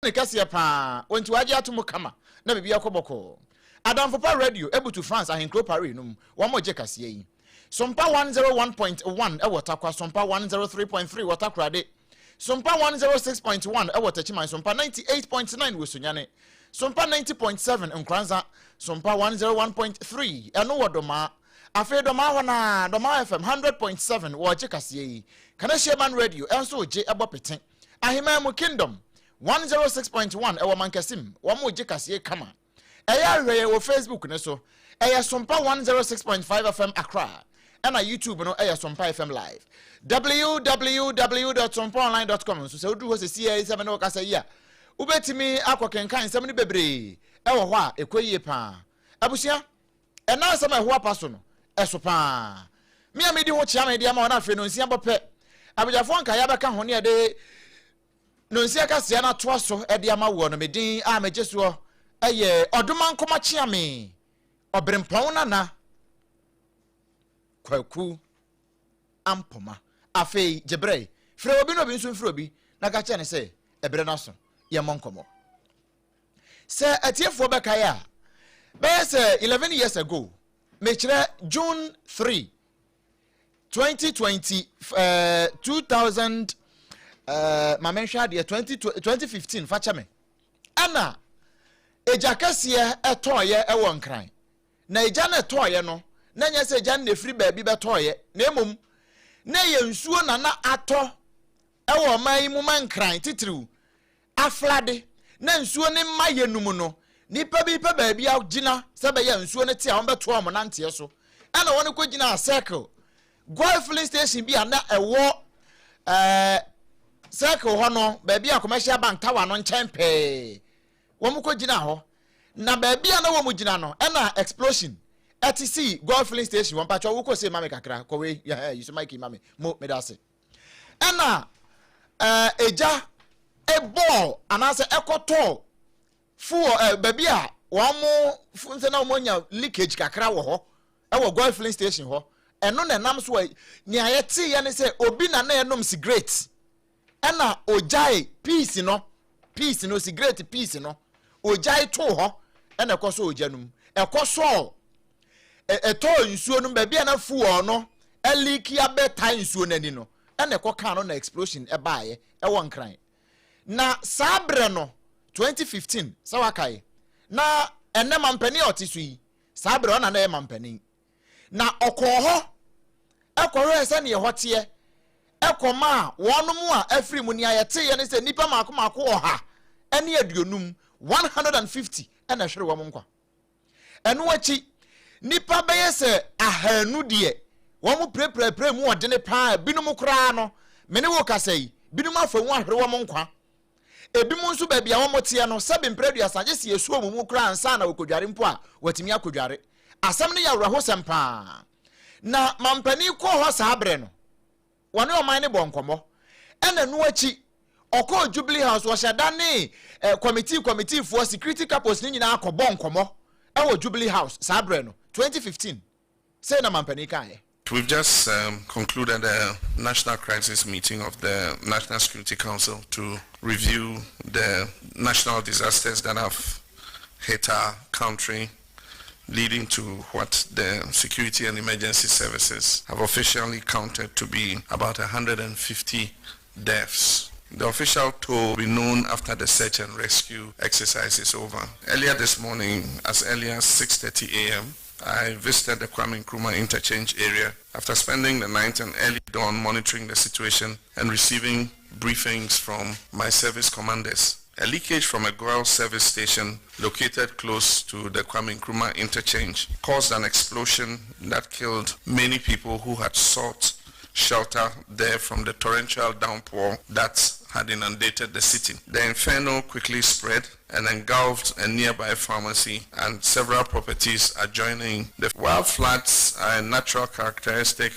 Ne kɛseɛ paa, enti wagye ato mu kama na biribi akɔ bɔkɔɔ. Adamfo Pa Radio butu France ahenkuro Paris no mu, wɔn gye kaseɛ yi. Sompa 101.1 wɔ Tarkwa, Sompa 103.3 wɔ Takoradi, Sompa 106.1 wɔ Techiman, Sompa 98.9 wɔ Sunyani, Sompa 90.7 Nkoranza, Sompa 101.3 ɛno wɔ Domaa. Afei Dɔmaa hɔ naa, Dɔmaa FM 100.7 wɔregye kaseɛ yi. Kanahyiaman Radio nso regye bɔ pete. Aheman mu Kingdom 106.1 ɛwɔ Mankasim, wɔn regye kaseɛ kama. Ɛyɛ ahwehwɛ yɛ wɔ Facebook ne so. Ɛyɛ Sompa 106.5 FM Accra. Ɛna YouTube no ɛyɛ Sompa FM Live. www.sompaonline.com nso sɛ woduru hɔ sɛ sie sɛ me ne wo kasa yi a, wobɛtumi akɔ kenkan nsɛm no bebree ɛwɔ hɔ a ɛkɔ yie paa. Abusua, ɛna asɛm a ɛho apa so no, ɛso paa. Me a medi ho kyea me de ama wɔn afei no nsia bɔ pɛ. Abagyafoɔ nkaeɛ abɛka ho ne ɛde no nsia kaseɛ no atoa so de ama woɔ no, me din a megye soɔ ɛyɛ Ɔdomankoma Kyeame Ɔberempɔn Nana Kwaku Ampoma. Afei gye berɛ frɛ obi na obi nso mfrɛ obi na ka kyerɛ ne sɛ ɛberɛ no aso, yɛmmɔ nkɔmmɔ. Sɛ atiefoɔ bɛkae a, bɛyɛ sɛ 11 years ago, mekyerɛ June 3 2020, 2000, ma menhwɛ adeɛ, 20, 2015, fa kyɛ me, ɛna egya kɛseɛ ɛtɔɔyɛ ɛwɔ Nkran. Na egya no ɛtɔɔyɛ no, na nyɛ sɛ egya no na efiri baabi bɛtɔɔyɛ, na emom na ɛyɛ nsuo na na atɔ ɛwɔ ɔman yi mu ma Nkran titiriw aflade, na nsuo ne mma yɛ num no, nipa bi pɛ baabi agyina sɛ bɛyɛ nsuo no te a wɔbɛtoa wɔn nanteɛ so, ɛna wɔn kɔ gyina Circle Goil filling station bi a na ɛwɔ Circle hɔ no, baabi a Commercial Bank tower no nkyɛn pɛɛ. Wɔn kɔ gyina hɔ, na baabi a na wɔn gyina no, ɛna explosion ɛte si Goil filling station. Wɔn mpatwɛ wokɔ se mami kakra kɔwe yɛ yi so mic mami mo meda ase. Ɛna egya ɛbɔɔ anaasɛ ɛkɔtɔɔ fuel baabi a wɔn mo sɛ na wɔn anya leakage kakra wɔ hɔ ɛwɔ Goil filling station hɔ. Ɛno na ɛnam so a nea yɛte yɛ ne sɛ obi na na ɛnom cigarette, ɛna ogyae piece no, cigarette piece no, ogyae too hɔ, ɛna ɛkɔ so ogya no mu, ɛkɔ sɔɔ ɛtɔɔ nsuo no baabi a na fuel no ɛleak abɛta nsuo n'ani no, ɛna ɛkɔ kaa no na explosion ɛbaeɛ ɛwɔ Nkran. Na saa berɛ no 2015, sɛ wakae, na ɛnɛ mampanin a ɔte so yi, saa berɛ ɔna na ɛyɛ mampanin, na ɔkɔɔ hɔ ɛkɔhwɛɛ sɛneɛ ɛhɔ teɛ, ɛkɔma a wɔnom a afiri mu. Nea yɛteeɛ ne sɛ nnipa mako mako 150, 150, ɛna ɛhwere wɔn nkwa. Ɛno akyi nipa bɛyɛ sɛ 200 deɛ, wɔn mo pirepirepire mu ɔdene paa. Binom koraa no, mene wo kasa yi, binom afa mu ahwere wɔn nkwa. Ebinom nso, baabi a wɔn teɛ no, sɛbi mpere aduasa gye si esuo mu koraa ansa na wɔkɔdware mpo a wɔatumi akɔdware. Asɛm no yɛ awerɛhosɛm paa. Na mampanin kɔɔ hɔ saa berɛ no, wɔne ɔman no bɔ nkɔmmɔ, ɛna no akyi ɔkɔɔ Jubilee House, wɔhyɛ da ne committee committeefoɔ, security capos ne nyinaa akɔbɔ nkɔmmɔ ɛwɔ Jubilee House saa berɛ no 2015. Sei na mampanin kaeɛ. We've just concluded a national crisis meeting of the National Security Council to review the national disasters that have hit our country, leading to what the security and emergency services have officially counted to be about 150 deaths. The official toll will be known after the search and rescue exercise is over. Earlier this morning, as early as 6:30 a.m., I visited the Kwame Nkrumah interchange area after spending the night and early dawn monitoring the situation and receiving briefings from my service commanders. A leakage from a Goil service station located close to the Kwame Nkrumah interchange caused an explosion that killed many people who had sought shelter there from the torrential downpour that had inundated the city. The inferno quickly spread and engulfed a nearby pharmacy and several properties adjoining. The wild floods are a natural characteristic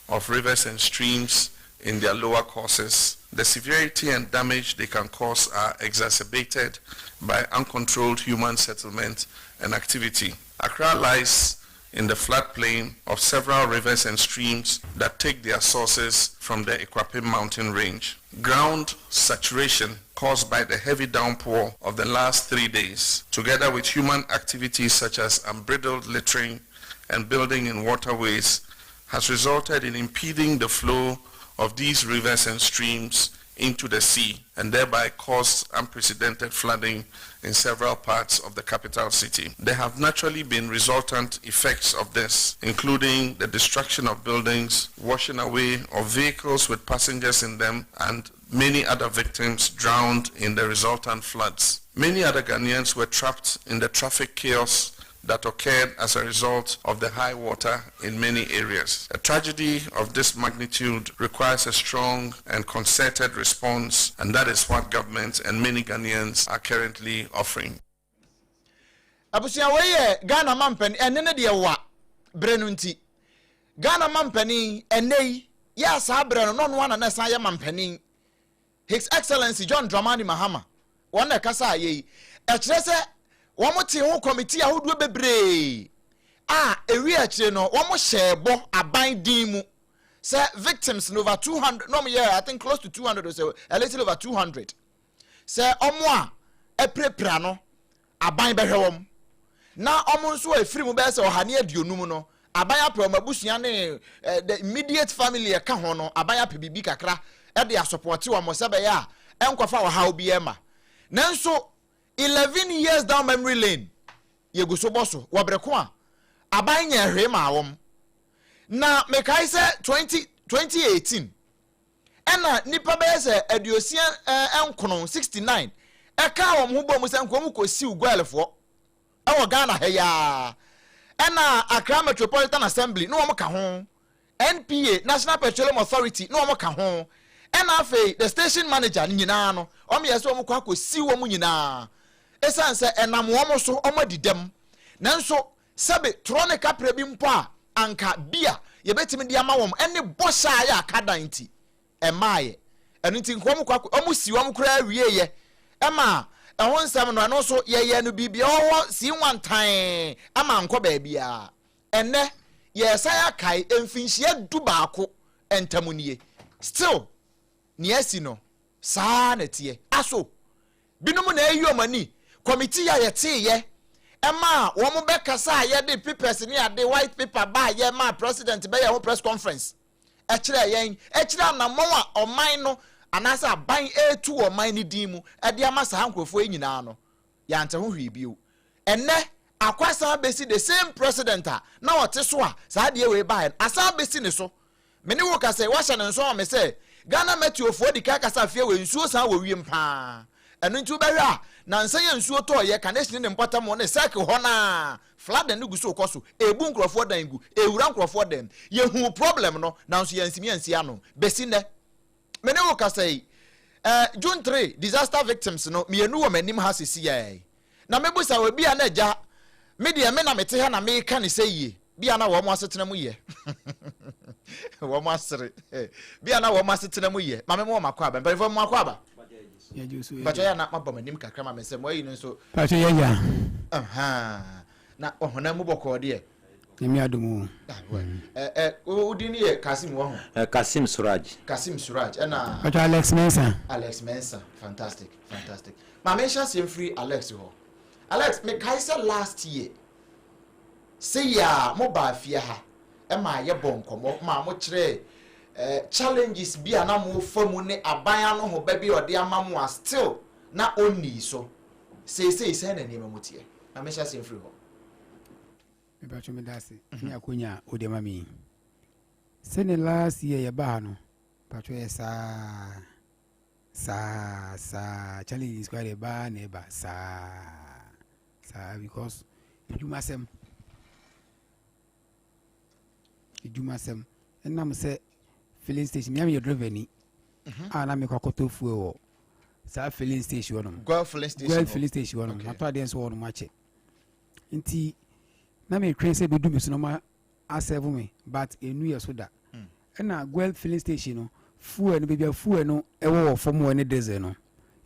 of rivers and streams in their lower courses. The severity and damage they can cause are exacerbated by uncontrolled human settlement and activity. Accra lies in the floodplain of several rivers and streams that take their sources from the Akuapem mountain range. Ground saturation caused by caused by the heavy downpour of the last 3 days, together with human activities such as unbridled littering and building in waterways, has resulted in impeding the flow of these rivers and streams into the sea and thereby caused unprecedented flooding in several parts of the capital city. There have naturally been resultant effects of this, including the destruction of buildings, washing away of vehicles with passengers in them, and many other victims drowned in the resultant floods. Many other Ghanaians were trapped in the traffic chaos that occurred as a result of the high water in many areas. A tragedy of this magnitude requires a strong and concerted response, and that is what government and many Ghanaians are currently offering. Abusua, wei yɛ Ghana mampanin ɛne ne deɛ wa berɛ no nti Ghana mampanin ɛnɛ yi yɛ saa berɛ no na ɔno ana na ɛsan yɛ mampanin, His Excellency John Dramani Mahama. Wɔn na ɛkasa ayɛ yi ɛkyerɛ sɛ wɔn te ho committee ahodoɔ bebree a ewi akyire no wɔn hyɛ bɔ aban din mu sɛ victims no over 200 no yɛ, I think, close to 200 or so, a little over 200, sɛ wɔn a apirapira no aban bɛhwɛ wɔn, na wɔn nso a efiri mu bɛyɛ sɛ 150 no aban apɛ wɔn abusua ne the immediate family ɛka ho no, aban apɛ biribi kakra ɛde asupport wɔn sɛ bɛyɛ a ɛnkɔfa ɔhaw bi ɛma. Nanso 11 years down memory lane, yɛgu so bɔ so wɔ bere ko a aban nyɛ hwee maa wɔn. Na mekae sɛ 2018 ɛna nipa bɛyɛ sɛ 69, 69 ɛka wɔn ho bɔ mu sɛ nkɔm kɔ sue Goilfoɔ ɛwɔ Ghana ha yaa. Ɛna Accra Metropolitan Assembly ne wɔn ka ho, NPA, National Petroleum Authority ne wɔn ka ho, ɛna afei the station manager nyinaa no wɔn yɛ sɛ wɔn kɔ akɔ sue wɔn nyinaa ɛsiane sɛ ɛnam wɔn so wɔn adi dɛm. Nanso sɛbi torɔ ne kapra bi mpo a anka bi a yɛbɛtumi de ama wɔn ɛne bɔhyɛ a yɛ aka dan nti ɛmaayɛ. Ɛno nti nka wɔn kɔ akɔ wɔn si wɔn koraa wie yɛ ɛma ɛho nsɛm no ɛno nso yɛyɛ no biribi ɛwɔ hɔ si nwantan ama nkɔ baabiara. Ɛnɛ yɛsan akae mfinhyia 11 ntam nie, still nea asi no saa na teɛ aso binom na ɛyi wɔn ani. Committee a yɛteeyɛ ɛma wɔn bɛkasa a yɛde papers ne ade, white paper ba a yɛ president bɛyɛ ho press conference ɛkyerɛ yɛn, ɛkyerɛ anammɔn a ɔman no anaasɛ aban etu ɔman no din mu ɛde ama saa nkurɔfoɔ yi nyinaa no, yɛante ho hwee bio. Ɛnɛ akɔ asan bɛsi the same president a na ɔte so a saa adeɛ wei baeɛ no asan bɛsi ne so. Mene wo kasa, wahyɛ ne nso ama me sɛ Ghana Meteofoɔ di ka kasa fie wɔ nsuo san wɔ wiem paa. Ɛno nti wobɛhwɛ a nansa yɛ nsuo tɔɔyɛ Kaneshie ne mpɔtam ne circle hɔ naa flooding no gu so kɔ so, ebu nkurɔfoɔ dan gu, ewura nkurɔfoɔ dan. Yɛhu problem no nanso yɛnsimi yɛnsi ano bɛsi nnɛ. Mene wo kasa yi, June 3 disaster victims no mmienu wɔ m'anim ha sisi yɛ na mebusa wɔ bi a na agya me deɛ me na mete ha na meka ne sɛ yie bia na wɔn asetena mu yɛ, wɔn asere bia na wɔn asetena mu yɛ. Maame mu wɔn akɔ aba, mpanyinfoɔ mu akɔ aba mpatwa yɛ na mabɔ m'anim kakra ma me nsɛm wɔayi no nso. Patwa yɛ ya. Na ɔhonam mu bɔkɔɔ deɛ? Nyame adom o. ɛ ɛ wodi ni yɛ Kasim wɔ ho? Kasim Suraj. Kasim Suraj ɛna Patwa Alex Mensa. Alex Mensa, fantastic, fantastic. Maame nhyɛ aseɛ mfiri Alex hɔ. Alex, mekae sɛ last year sɛ yɛ a mobaa fie ha ɛma yɛbɔ nkɔmmɔ ma mokyerɛ challenges bi a na mofa mu ne aban ano ho ba bi a ɔde ama mo a still na ɔnnii so. Seesei sɛn na nneɛma mu teɛ? Na mehyɛ aseɛ mfiri hɔ. Mepatwa meda ase ne akonya a wode ma me yi. Sɛne last year yɛba ha no, patwa yɛ saa saa saa challenges koraa deɛ baa na ɛba saa saa because edwumasɛm ɛnam sɛ filling station mi yɛ driver ni a na mekɔ akɔtɔ fuel wɔ saa filling station hɔ nom. Goil filling station. Goil filling station hɔ nom. Matɔ adeɛ nso wɔ nom akyɛ nti na metwɛn sɛ bɛdu me so na ɔma aserve me, but ɛnu yɛ so da. Ɛna Goil filling station no fuel no, baabi a fuel no ɛwɔ wɔ fam hɔ ne diesel no,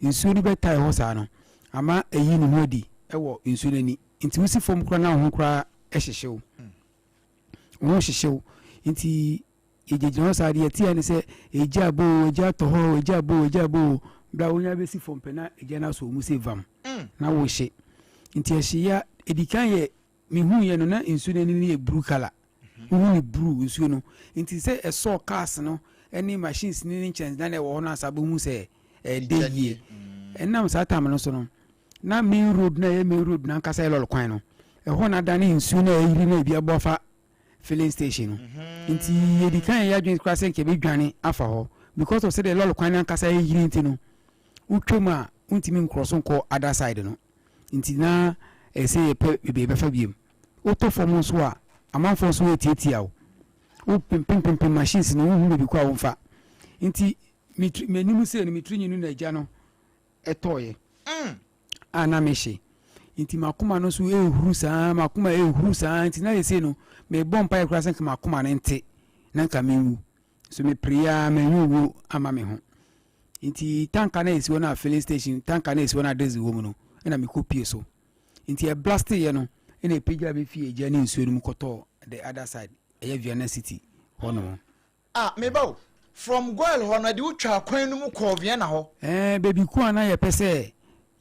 nsuo no bɛtae hɔ saa no ama ɛyi ne ho adi ɛwɔ nsuo no ani. Nti wosi fam koraa na wo ho koraa ɛhyehyew, wo ho hyehyew. Nti yɛgyinagyina hɔ saa deɛ yɛteɛ ne sɛ ɛgya abo, ɛgya atɔ hɔ, ɛgya abo, ɛgya abo. Berɛ a wonya bɛsi fam pɛ na egya no asɔ wo mu sɛ vam na wohye. Nti ɛhyeeɛ a, ɛdi kan yɛ mehuiɛ no na nsuo no ani no yɛ blue colour. Wohu no blue nsuo no. Nti sɛ ɛsɔɔ cars no ne machines no ne nkyɛnsedan a ɛwɔ hɔ no ansa wobɛhu sɛ ɛɛdɛ yie. Ɛnam saa time no so no, na main road no a ɛyɛ main road no ankasa yɛ lɔre kwan no, ɛhɔ na adane nsuo no a ayiri no a ebi abɔ afa filling station no. Nti yɛdi kan yɛ adwene koraa sɛ nka yɛbɛdwane afa hɔ because of sɛdeɛ lɔre kwan no ankasa ayiri nti no, wotwa mu a wontumi nkorɔ so nkɔ other side no. Nti na ɛsɛ sɛ yɛpɛ baabi a yɛbɛfa biom. Wotɔ fam nso a, amanfoɔ nso retiatia wo. Wopempempempem machines no, wonhu baabi kɔ a womfa. Nti m'anim sei no, me tiri nwi no na agya no tɔeɛ a na mehye. Nti m'akoma no nso ɛrehuru saa, m'akoma ɛrehuru saa. Nti na seesei no, mebɔ mpaeɛ koraa sɛ nka m'akoma no nte na nka menwu. So mepereeɛ ara manyi owuo amma me ho. Nti tanka no a ɛsi hɔ no a filling station tanka no a ɛsi hɔ no a diesel wɔ mu no ɛna mekɔpie so. Nti ɛblasteeɛ no ɛna ɛpagyaa me fii agya ne nsuo no mu kɔtɔɔ the other side, ɛyɛ Vienna city hɔ nom. Ah, me ba o, from Goil hɔ no, ɛde wo twaa kwan no mu kɔɔ Vienna hɔ. Ɛɛ, baabi ko a na yɛpɛ sɛ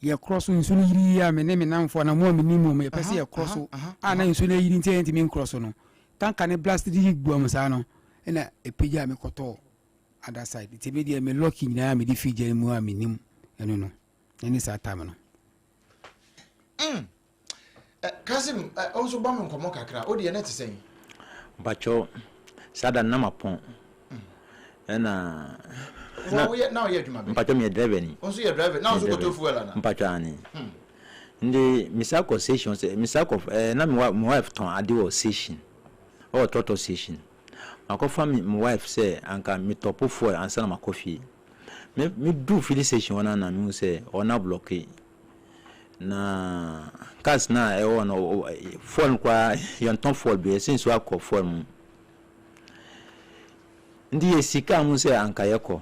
yɛkorɔ so, nsuo no yiri yie a me ne me nnamfoɔ anaa mo a menim wɔn, yɛpɛ sɛ yɛkorɔ so a na nsuo no ayiri nti a yɛntumi nkorɔ so no, tanka no blast de yi guam saa no, ɛna ɛpagyaa me kɔtɔɔ other side. Nti me deɛ me lucky nyinaa a mede firi gya no mu a menim ɛno no, ɛne saa time no. Mm. Eh, Kasim, eh, wo nso bɔ me nkɔmmɔ kakra. Wo deɛ na ɛte sɛn? Mpakyɛw, saa da no na mapɔn. Ɛna na woyɛ na woyɛ adwuma bɛn? Mpakyɛw meyɛ driver ni. Wo nso yɛ driver, na wo nso kɔtɔ fuel ana? Mpakyɛw ane. Nti mesa kɔ station sɛ mesa kɔ eh, na me wife tɔn ade wɔ station, ɛwɔ trɔtrɔ station. Makɔfa me wife sɛ anka metɔpo fuel ansa na makɔ fie. Me meduu filling station hɔ no na mehu sɛ ɔno ablɔke. Na cars no a ɛwɔ hɔ no, fuel no koraa yɛntɔ fuel bio, yɛsɛ nsuo akɔ fuel mu. Nti yɛsi kaa mu sɛ anka yɛkɔ,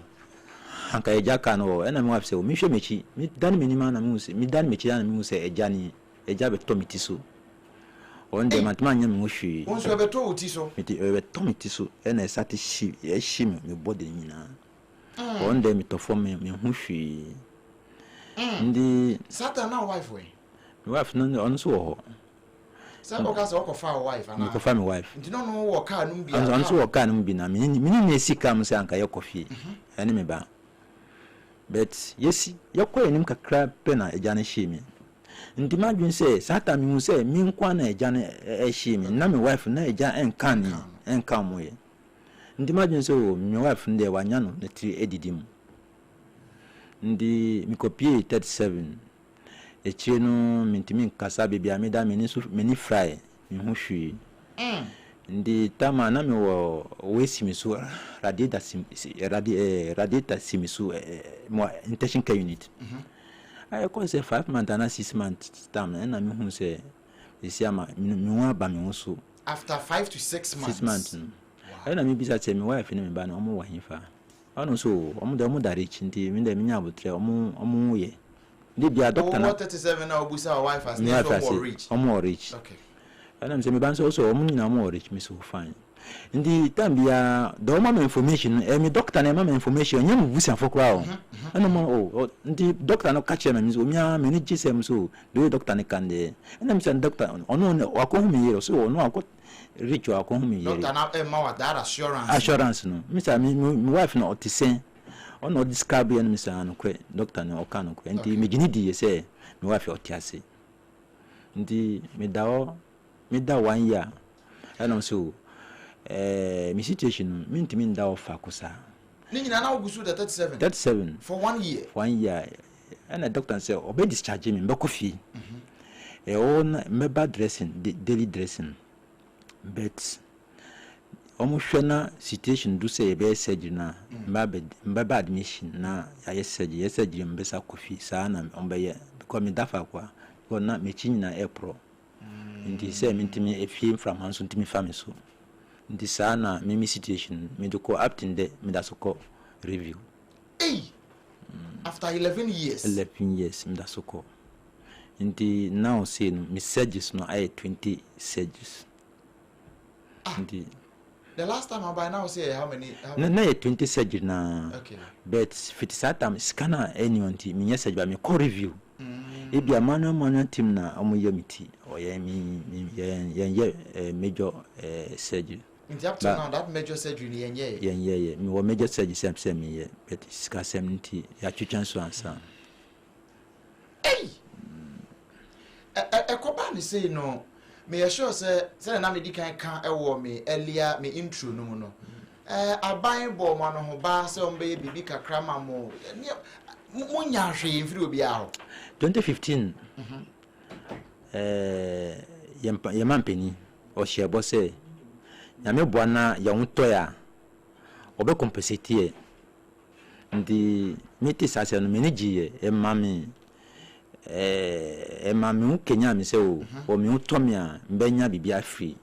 anka yɛgya kaa no wɔ hɔ. Ɛna me wife sɛ, mehwɛ m'akyi, medane m'anim a na mehu sɛ, medane m'akyi a na mehu sɛ agya ni, agya bɛtɔ me ti so. Ɔno deɛ mantumi anyɛ me ho hwee. Wo nso ɛbɛtɔ wo ti so? Mete ɛbɛtɔ me ti so ɛna ɛsate hye, ɛhye me, me body nyinaa. Ɔno deɛ metɔ fam me menhu hwee. Ndi. Satan na wo wife wɔ he? Me wife no ɔno nso wɔ hɔ. Sɛ ɔka sɛ ɔkɔfa wo wife anaa? Mekɔfa me wife. Nti na ɔno wɔ car no mu bi a? Ɔno nso wɔ car no mu bi na me ne me ne si car mu sɛ anka yɛkɔ fie ɛne me ba. But yɛsi yɛkɔ anim kakra pɛ na agya no hyee me. Nti m'adwene sɛ saa time mehu sɛ me nko ara na agya no ɛhyee me na me wife na agya ɛnka ne ɛnka wɔn yɛ. Nti m'adwene sɛ oh me wife no deɛ wanya no ne tiri adidi mu. Nti mekɔpuee 37 akyire no mentumi nkasa baabi a meda m'ani so m'ani firae menhu hwee. Nti tam a na mewɔ wei si me so radiator si radi eh, radiator si me so eh, mewɔ intention care unit. Ɛkɔɔ sɛ 5 months anaa 6 months tam ɛna mehu sɛ ɛsi ama me ho aba me ho so. After 5 to 6 months. 6 months no. Ɛna mebisa sɛ me wife ne me ba no ɔmo wɔ hefa? Ɔno nso o, ɔmo deɛ ɔmo da rich nti me deɛ menya abotrɛ, ɔmo ɔmo yɛ. De bia doctor na. Ɔwɔ 37 na obusa wo wife ase ne nso ɔmo wɔ rich. Ɔmo wɔ rich. Okay. Ɛna me sɛ me ba nso ɔsɛ ɔmo nyinaa ɔmo wɔ rich, me so fine. Nti time bia deɛ ɔma me information no, ɛyɛ me doctor na ɛma me information, ɛnyɛ me busuafo koraa o. Ɛna ɔmo o, nti doctor no ka kyerɛ me, me nso me ara m'ani gye sɛ me so the way doctor no ka no deɛ. Ɛna me sɛ doctor ɔno wakɔhu me yere, ɔsɛ ɔno akɔ rich wakɔhu me yere. Doctor na ɛma wa that assurance. Assurance no, me sɛ me me wife no ɔte sɛn, ɔna ɔde describe yɛ no me sɛ nokorɛ doctor no ɔka nokorɛ nti me gye ne di yɛ sɛ me wife ɔte ase. Nti me da hɔ, me da one year ɛna ɔsɛ o ɛɛ me situation no me ntumi nda hɔ faako saa. Ne nyinaa na wogu so da 37? 37. For one year? For one year. Ɛna doctor no sɛ ɔbɛ discharge me mbɛkɔ fie. Ɛhɔ na mbɛba dressing daily dressing but wɔn hwɛ na situation du sɛ yɛbɛyɛ surgery no a mbɛ mbɛba admission na yɛayɛ surgery yɛ surgery mbɛsa kɔ fie saa na wɔn bɛyɛ because meda faako a because na m'akyi nyinaa ɛreporɔ nti sɛ mentumi efie mframa nso ntumi fa me so nti saa na me me situation mede kɔ up to ndɛ meda so kɔ review. Ei! After 11 years. 11 years meda so kɔ. Nti now sei no me surgeries no ayɛ 20 surgeries. Ah. Nti. The last time aba na ɔsɛ how many? How Na yɛ 20 surgery na. But fiti saa time, sika na ɛni hɔ nti menyɛ surgery, but mekɔ review. Ebi a manual team na ɔmo yɛ me ti ɔyɛ mi yɛn yɛ major surgery. Nti up to now, that major surgery ni yɛn yɛ? Yɛn yɛ mi wɔ major surgery sɛ mi yɛ, but sika sɛm nti yɛatwitwa nso ansa. Ei, ɛkɔba ne sei no, meyɛ sure sɛ sɛdeɛ na medi kan ka ɛwɔ me earlier me intro no mu no, aban bɔ ɔmo ano ho baa sɛ ɔmo bɛyɛ biribi kakra ma mo. Monya hwee mfiri obiara hɔ? 2015, yɛn ma mpanin ɔhyɛ bɔ sɛ Nyame boa na yɛn ho tɔ yɛ a, ɔbɛ compensate yɛ. Nti mete saa asɛm no, m'ani gye yɛ. Ɛma me ho kenya me sɛ o wɔ me ho tɔ me a, mbɛnya biribi afiri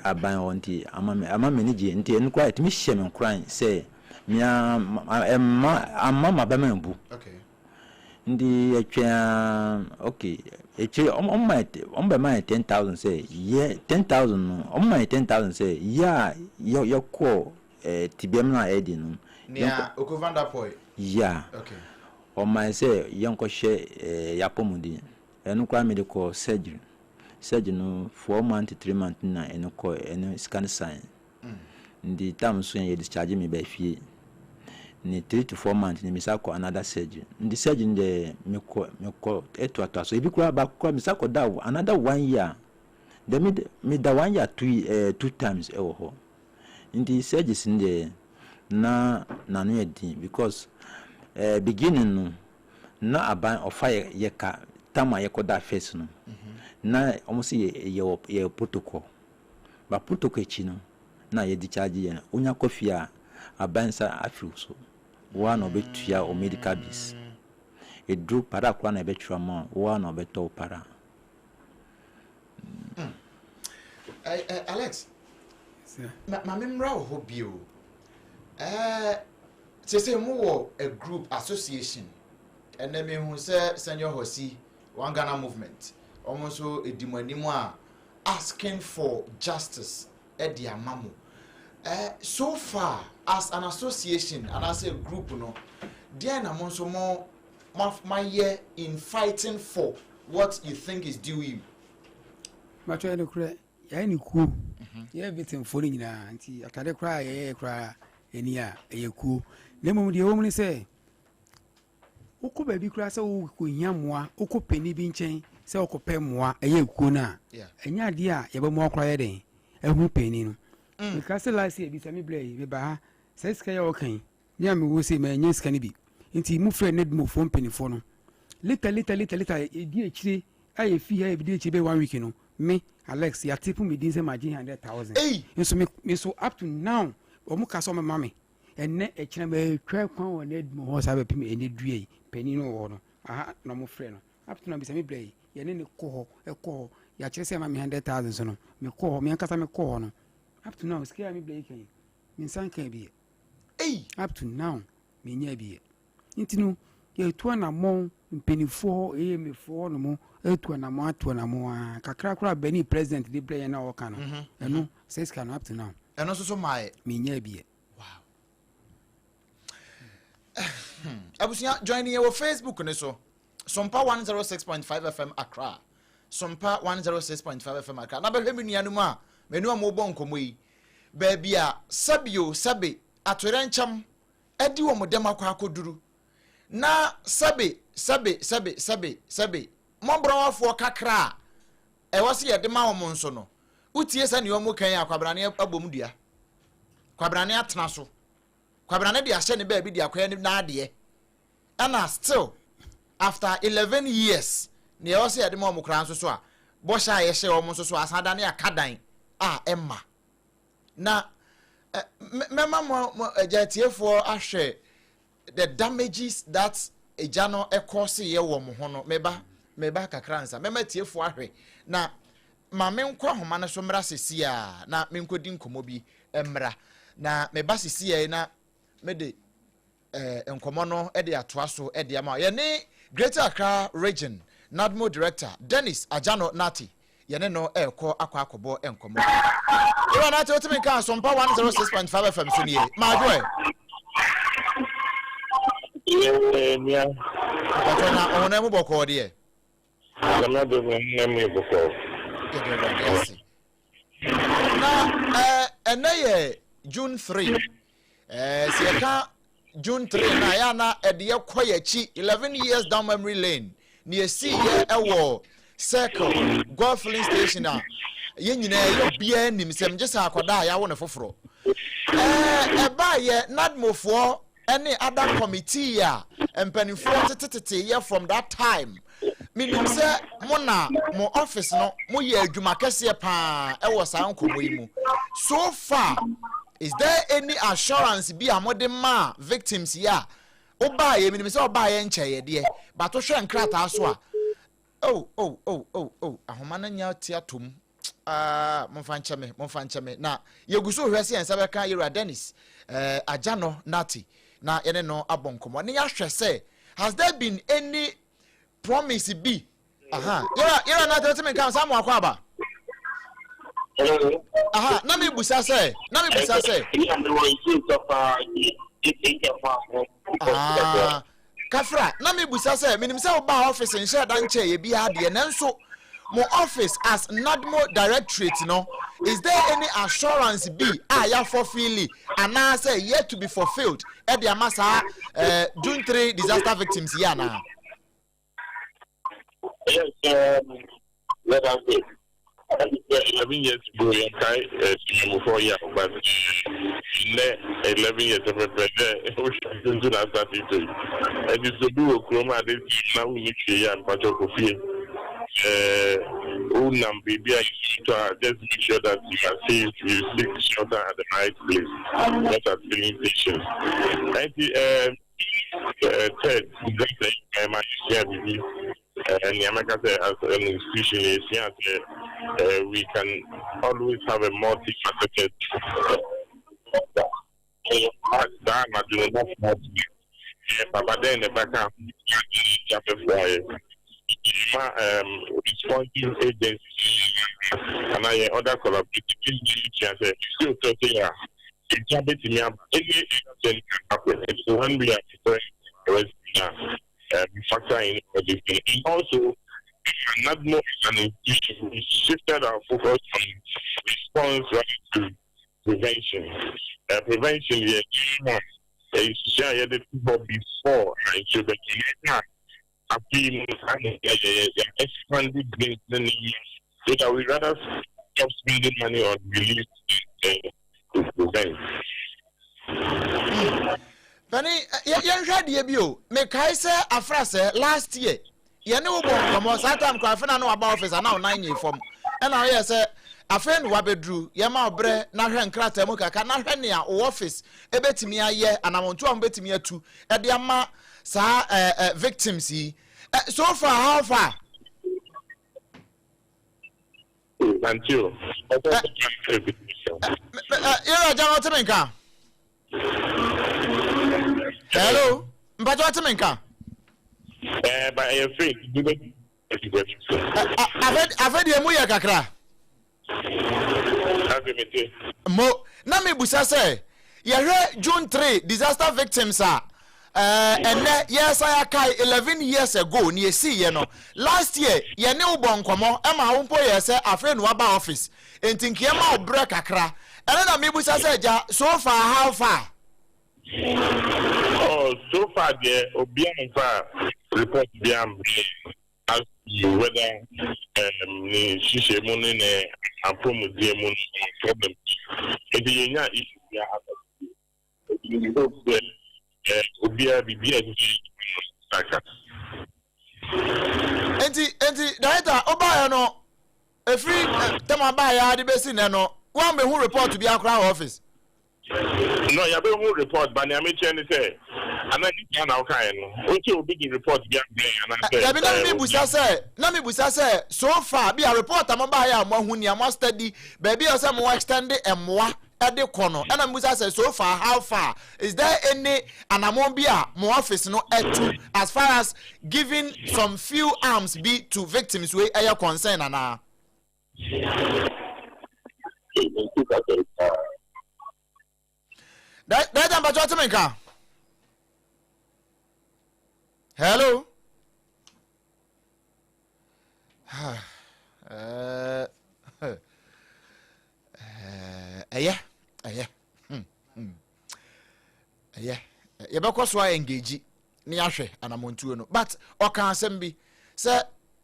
aban hɔ. Nti ama m'ani gye. Nti ɛno koraa ɛtumi hyɛ me nkoran sɛ mea ɛma ama m'abɛma mbu. Nti ɛtwɛn, okay, ekyir ɔmo bɛ ma yɛ 10,000 sɛ yɛ 10,000 no, ɔmo ma yɛ 10,000 sɛ yɛ a yɛ yɛkɔ tibia mu na ɛdi no. Nea Oko Vanderpuye? Ya. Ɔma yɛ sɛ yɛnkɔhwɛ yɛapɔmuden. Ɛno koraa mede kɔ surgery no, 4 month, 3 month na ɛno kɔ, ɛno sika no san. Nti tam so yɛ discharge me ba fie ne 3 to 4 months ne mesa kɔ another surgery. Nti surgery no deɛ, mekɔ ɛtoatoa so. Ebi koraa, baako koraa mesa kɔ da another one year dɛ me da one year two times ɛwɔ hɔ. Nti surgeries no deɛ, na n'ano yɛ den because beginning no na aban ɔfa yɛ ka tam a yɛkɔda first no, na wɔn sɛ yɛ yɛ protocol, ba protocol akyi no na yɛde charge yɛ no. Wonya kɔ fie a, aban nsa afiri wo so, woa na ɔbɛtua wo medical bills. Ɛduru para koraa na ɛbɛtwerɛ ma wo, woa na ɔbɛtɔ wo para. Alex, ma me mmra wɔ hɔ bio. Sese mowɔ a group association. Ɛnɛ mehu sɛ Senior Hosi One Ghana Movement, wɔn nso edi mo anim a asking for justice ɛde ama mo. So far, as an association anaasɛ group no, deɛn na mo nso mo mayɛ in fighting for what you think is due you? Matwɛ no korɛ, yɛayɛ ne kuo, yɛyɛ victimfoɔ no nyinaa. Nti atade koraa a yɛyɛ koraa ani a ɛyɛ kuo. Na mmom deɛ ɛwɔ mu ne sɛ wokɔ baabi koraa sɛ wokɔhia mmoa, wokɔ pani bi nkyɛn sɛ wokɔpɛ mmoa, ɛyɛ kuo no a, ɛnyɛ adeɛ a yɛbɛmmoa koraa. Yɛ dɛn ɛho pani no meka sɛ last year bisa me berɛ yi meba ha sɛ sika yɛ wɔka yi, me a mewɔ sei, manyɛ sika no bi. Nti mofrɛ NADMOfoɔ mpanimfoɔ no later, later, later, later, ɛdi akyire a yɛfi ha, yɛbɛdi akyire bɛyɛ one week no, me Alex yɛate po me din sɛ magye 100,000. Nso me so up to now ɔmo ka sɛ ɔmɛma me. Ɛnɛ ɛkyerɛ mɛtwa kwan wɔ NADMO hɔ saa bɛpem ɛnɛ dua yi, panin no wɔ hɔ no aha na ɔmo frɛ no. Up to now, bisa me brɛ yi, yɛne ne kɔ hɔ, ɛkɔ hɔ, yɛakyerɛ sɛ ɛma me 100,000 so no, mekɔ hɔ, me ankasa mekɔ hɔ no, up to now sika a me brɛ yi kan me nsa nka bi yɛ. Up to now menya bi yɛ. Nti no yɛtu anammɔn mpanimfoɔ hɔ, ɛyɛ mmefoɔ hɔ nom, ɛtu anammɔn, ato anammɔn a kakra koraa bɛni president de brɛ yɛn na ɔka no, ɛno sɛ sika no, up to now ɛno nso so maaɛ? Menya bi yɛ. Wow. Abusua, join yɛ wɔ Facebook ne so, Sompa 106.5 FM Accra, Sompa 106.5 FM Accra, na bɛhwɛ me nuanom a mene ɔmo bɔ nkɔmmɔ yi, baabi a sɛbio sɛbe atoyerɛnkyɛm adi wɔn dɛm akɔ akɔduru, na sɛbe sɛbe sɛbe sɛbe sɛbe mmɔborɔwafoɔ kakra a ɛwɔ sɛ yɛde ma wɔn nso no, wotie sɛ nea wɔn kan yi a, kwabrane abom dua, kwabrane atena so, kwabrane de ahyɛ ne baabi de akɔyɛ ne n'adeɛ. Ɛna still after 11 years, nea ɛwɔ sɛ yɛde ma wɔn koraa nso so a bɔhyɛ a yɛhyɛ wɔn nso so asan da ne aka a ɛma na mɛma mo agya atiefoɔ ahwɛ the damages that agya no ɛkɔ se yɛ wɔ mo ho no. Meba kakra nsa mɛma atiefoɔ ahwɛ na ma menkɔ ahoma no so mmra sesi a na menkɔdi nkɔmmɔ bi mmra. Na meba sesi a na mede nkɔmmɔ no de atoa so de ama yɛne Greater Accra Region NADMO Director Dennis Ajano Nati. Yɛne no ɛrekɔ akɔ akɔbɔ nkɔmmɔ. Yɛwura Nate, wotumi nka Asompa 106.5 FM so nie. Maadwoɛ. Nua. Mpatwɔ na ɔhonam mu bɔkɔɔ deɛ. Nyame adom ɔhonam mu yɛ bɔkɔɔ. Yɛde Awurade ase. Na ɛnɛ yɛ June 3. Sɛ yɛka June 3 na ɛyɛ na ɛde yɛkɔ yɛakyi 11 years down memory lane na yɛsii yɛ ɛwɔ Circle Goil filling station a yɛn nyinaa yɛ obiara nim sɛ gye sɛ akwadaa a yɛawo no foforɔ. Ɛbaa yɛ NADMOfoɔ ne other committee a mpanimfoɔ tetetete yɛ from that time. Menim sɛ mo na mo office no moyɛ adwuma kɛseɛ paa ɛwɔ saa nkɔmmɔ yi mu. So far, is there any assurance bi a mode maa victims yi a wobaayɛ? Menim sɛ wobaayɛ nkyɛeɛ deɛ, but wohwɛ nkrataa so a, oh oh oh oh oh, ahoma no nya te atom. Ah, momfa nkyɛ me, momfa nkyɛ me. Na yɛgu so hwɛ sɛ yɛn nsa bɛka yɛwura Dennis Agyano Nati na yɛne no abɔ nkɔmmɔ ne yɛahwɛ sɛ has there been any promise bi. Aha, yɛwura Nati, wotumi nka saa mo akɔ aba. Aha, na mebusa sɛ ah, kafra, na mebusa sɛ menim sɛ wobaa office nhyɛ da nkyɛ yɛ bi adeɛ, nanso mo office as NADMO directorate no, is there any assurance bi a yɛafulfill anaasɛ yet to be fulfilled ɛde ama saa June 3 disaster victims yi anaa? Yes, let us say. 11 years ago, yɛkae temamufoɔ yɛ, but nnɛ 11 years pɛpɛ dɛ wohwɛ nso na asate to yi. Ɛnti sɛ obi wɔ kurom a de na wonni hwee yɛ a, mpakyɛ kɔ fie. Wonam biribi a nsuo tɔ a, just make sure that you are safe, you seek shelter at the right place, not at filling stations. Ɛnti third disaster yi ma yɛsua biribi. Nea mɛka sɛ as an institution yɛsua sɛ we can always have a multifaceted saa anadwo no na papa dɛn na ɛbɛka abɛfoa yɛ ma responsive agencies anaa yɛn other collaborative tua sɛ nsuo tɔ sɛ a egya bɛtumi aba, any accident can happen. So when we are preparing the rescue na we factor in all these things. And also NADMO as an institution, we shifted our focus from response rather to prevention. Prevention yɛ nneɛma a nhyehyɛ a yɛde to hɔ before na nsuo bɛtɔ na afei no saa na yɛ yɛ expanded drains ne nneɛma so that we rather stop spending money on relief than to prevent. Pani, yɛnhwɛ adeɛ bi o. Mekae sɛ afra sɛ last year yɛne wo bɔ nkɔmmɔ saa time kora, afei na ne waba office ana wo nan nye fam, ɛna woyɛ sɛ afei ne wabɛduru, yɛma wo berɛ na hwɛ nkrataa mu kakra na hwɛ nea wo office ɛbɛtumi ayɛ, anamonto a mobɛtumi atu ɛde ama saa victims yi. So far, how far? Thank you. Yɛrɛ agya no, ɔte me nka? Hello, mpatwa, ɔte me nka? Ɛɛ, ba ɛyɛ fake bi bɛ. Afɛ deɛ mu yɛ kakra. Afɛ mi te. Mo na mebusa sɛ yɛhwɛ June 3 disaster victims a ɛnɛ yɛsan akae 11 years ago ne yɛsiiɛ no, last year yɛne wo bɔ nkɔmmɔ ɛma wo mpo yɛ sɛ afei na waba office nti nkeɛ ma wo berɛ kakra. Ɛno na mebusa sɛ agya, so far, how far? Oh, so far deɛ, obiara nfa report biara mbrɛ as to whether ne nhyehyɛ mu ne ne apɔmuden mu no problem bi. Nti yɛnya issue biara aba. Nti we hope sɛ obiara biribi a ɛsɛ sɛ saka. Nti director, wobaeɛ no, ɛfiri tɛm abaeɛ a de bɛsi nnɛ no, woambɛhu report bi akora wɔ office? No, yɛbɛhu report ba nea mekyerɛ ne sɛ ana ne saa na wokaeɛ no, wokyɛ obi de report bi abrɛ anaasɛ? Dabi, na mebusa sɛ so far bi a report a mobaeɛ a moahu nea moastudy baabi a sɛ mo extend mmoa ɛde kɔ no, ɛna mebusa sɛ so far, how far, is there any anammɔn bi a mo office no ɛtu as far as giving some few arms bi to victims wei ɛyɛ concern anaa? Dɛgya mpatwa ɔte me nka. Hello. Ɛyɛ ɛyɛ ɛyɛ yɛbɛkɔ so a engage ne ahwɛ anamontuo no, but ɔka asɛm bi sɛ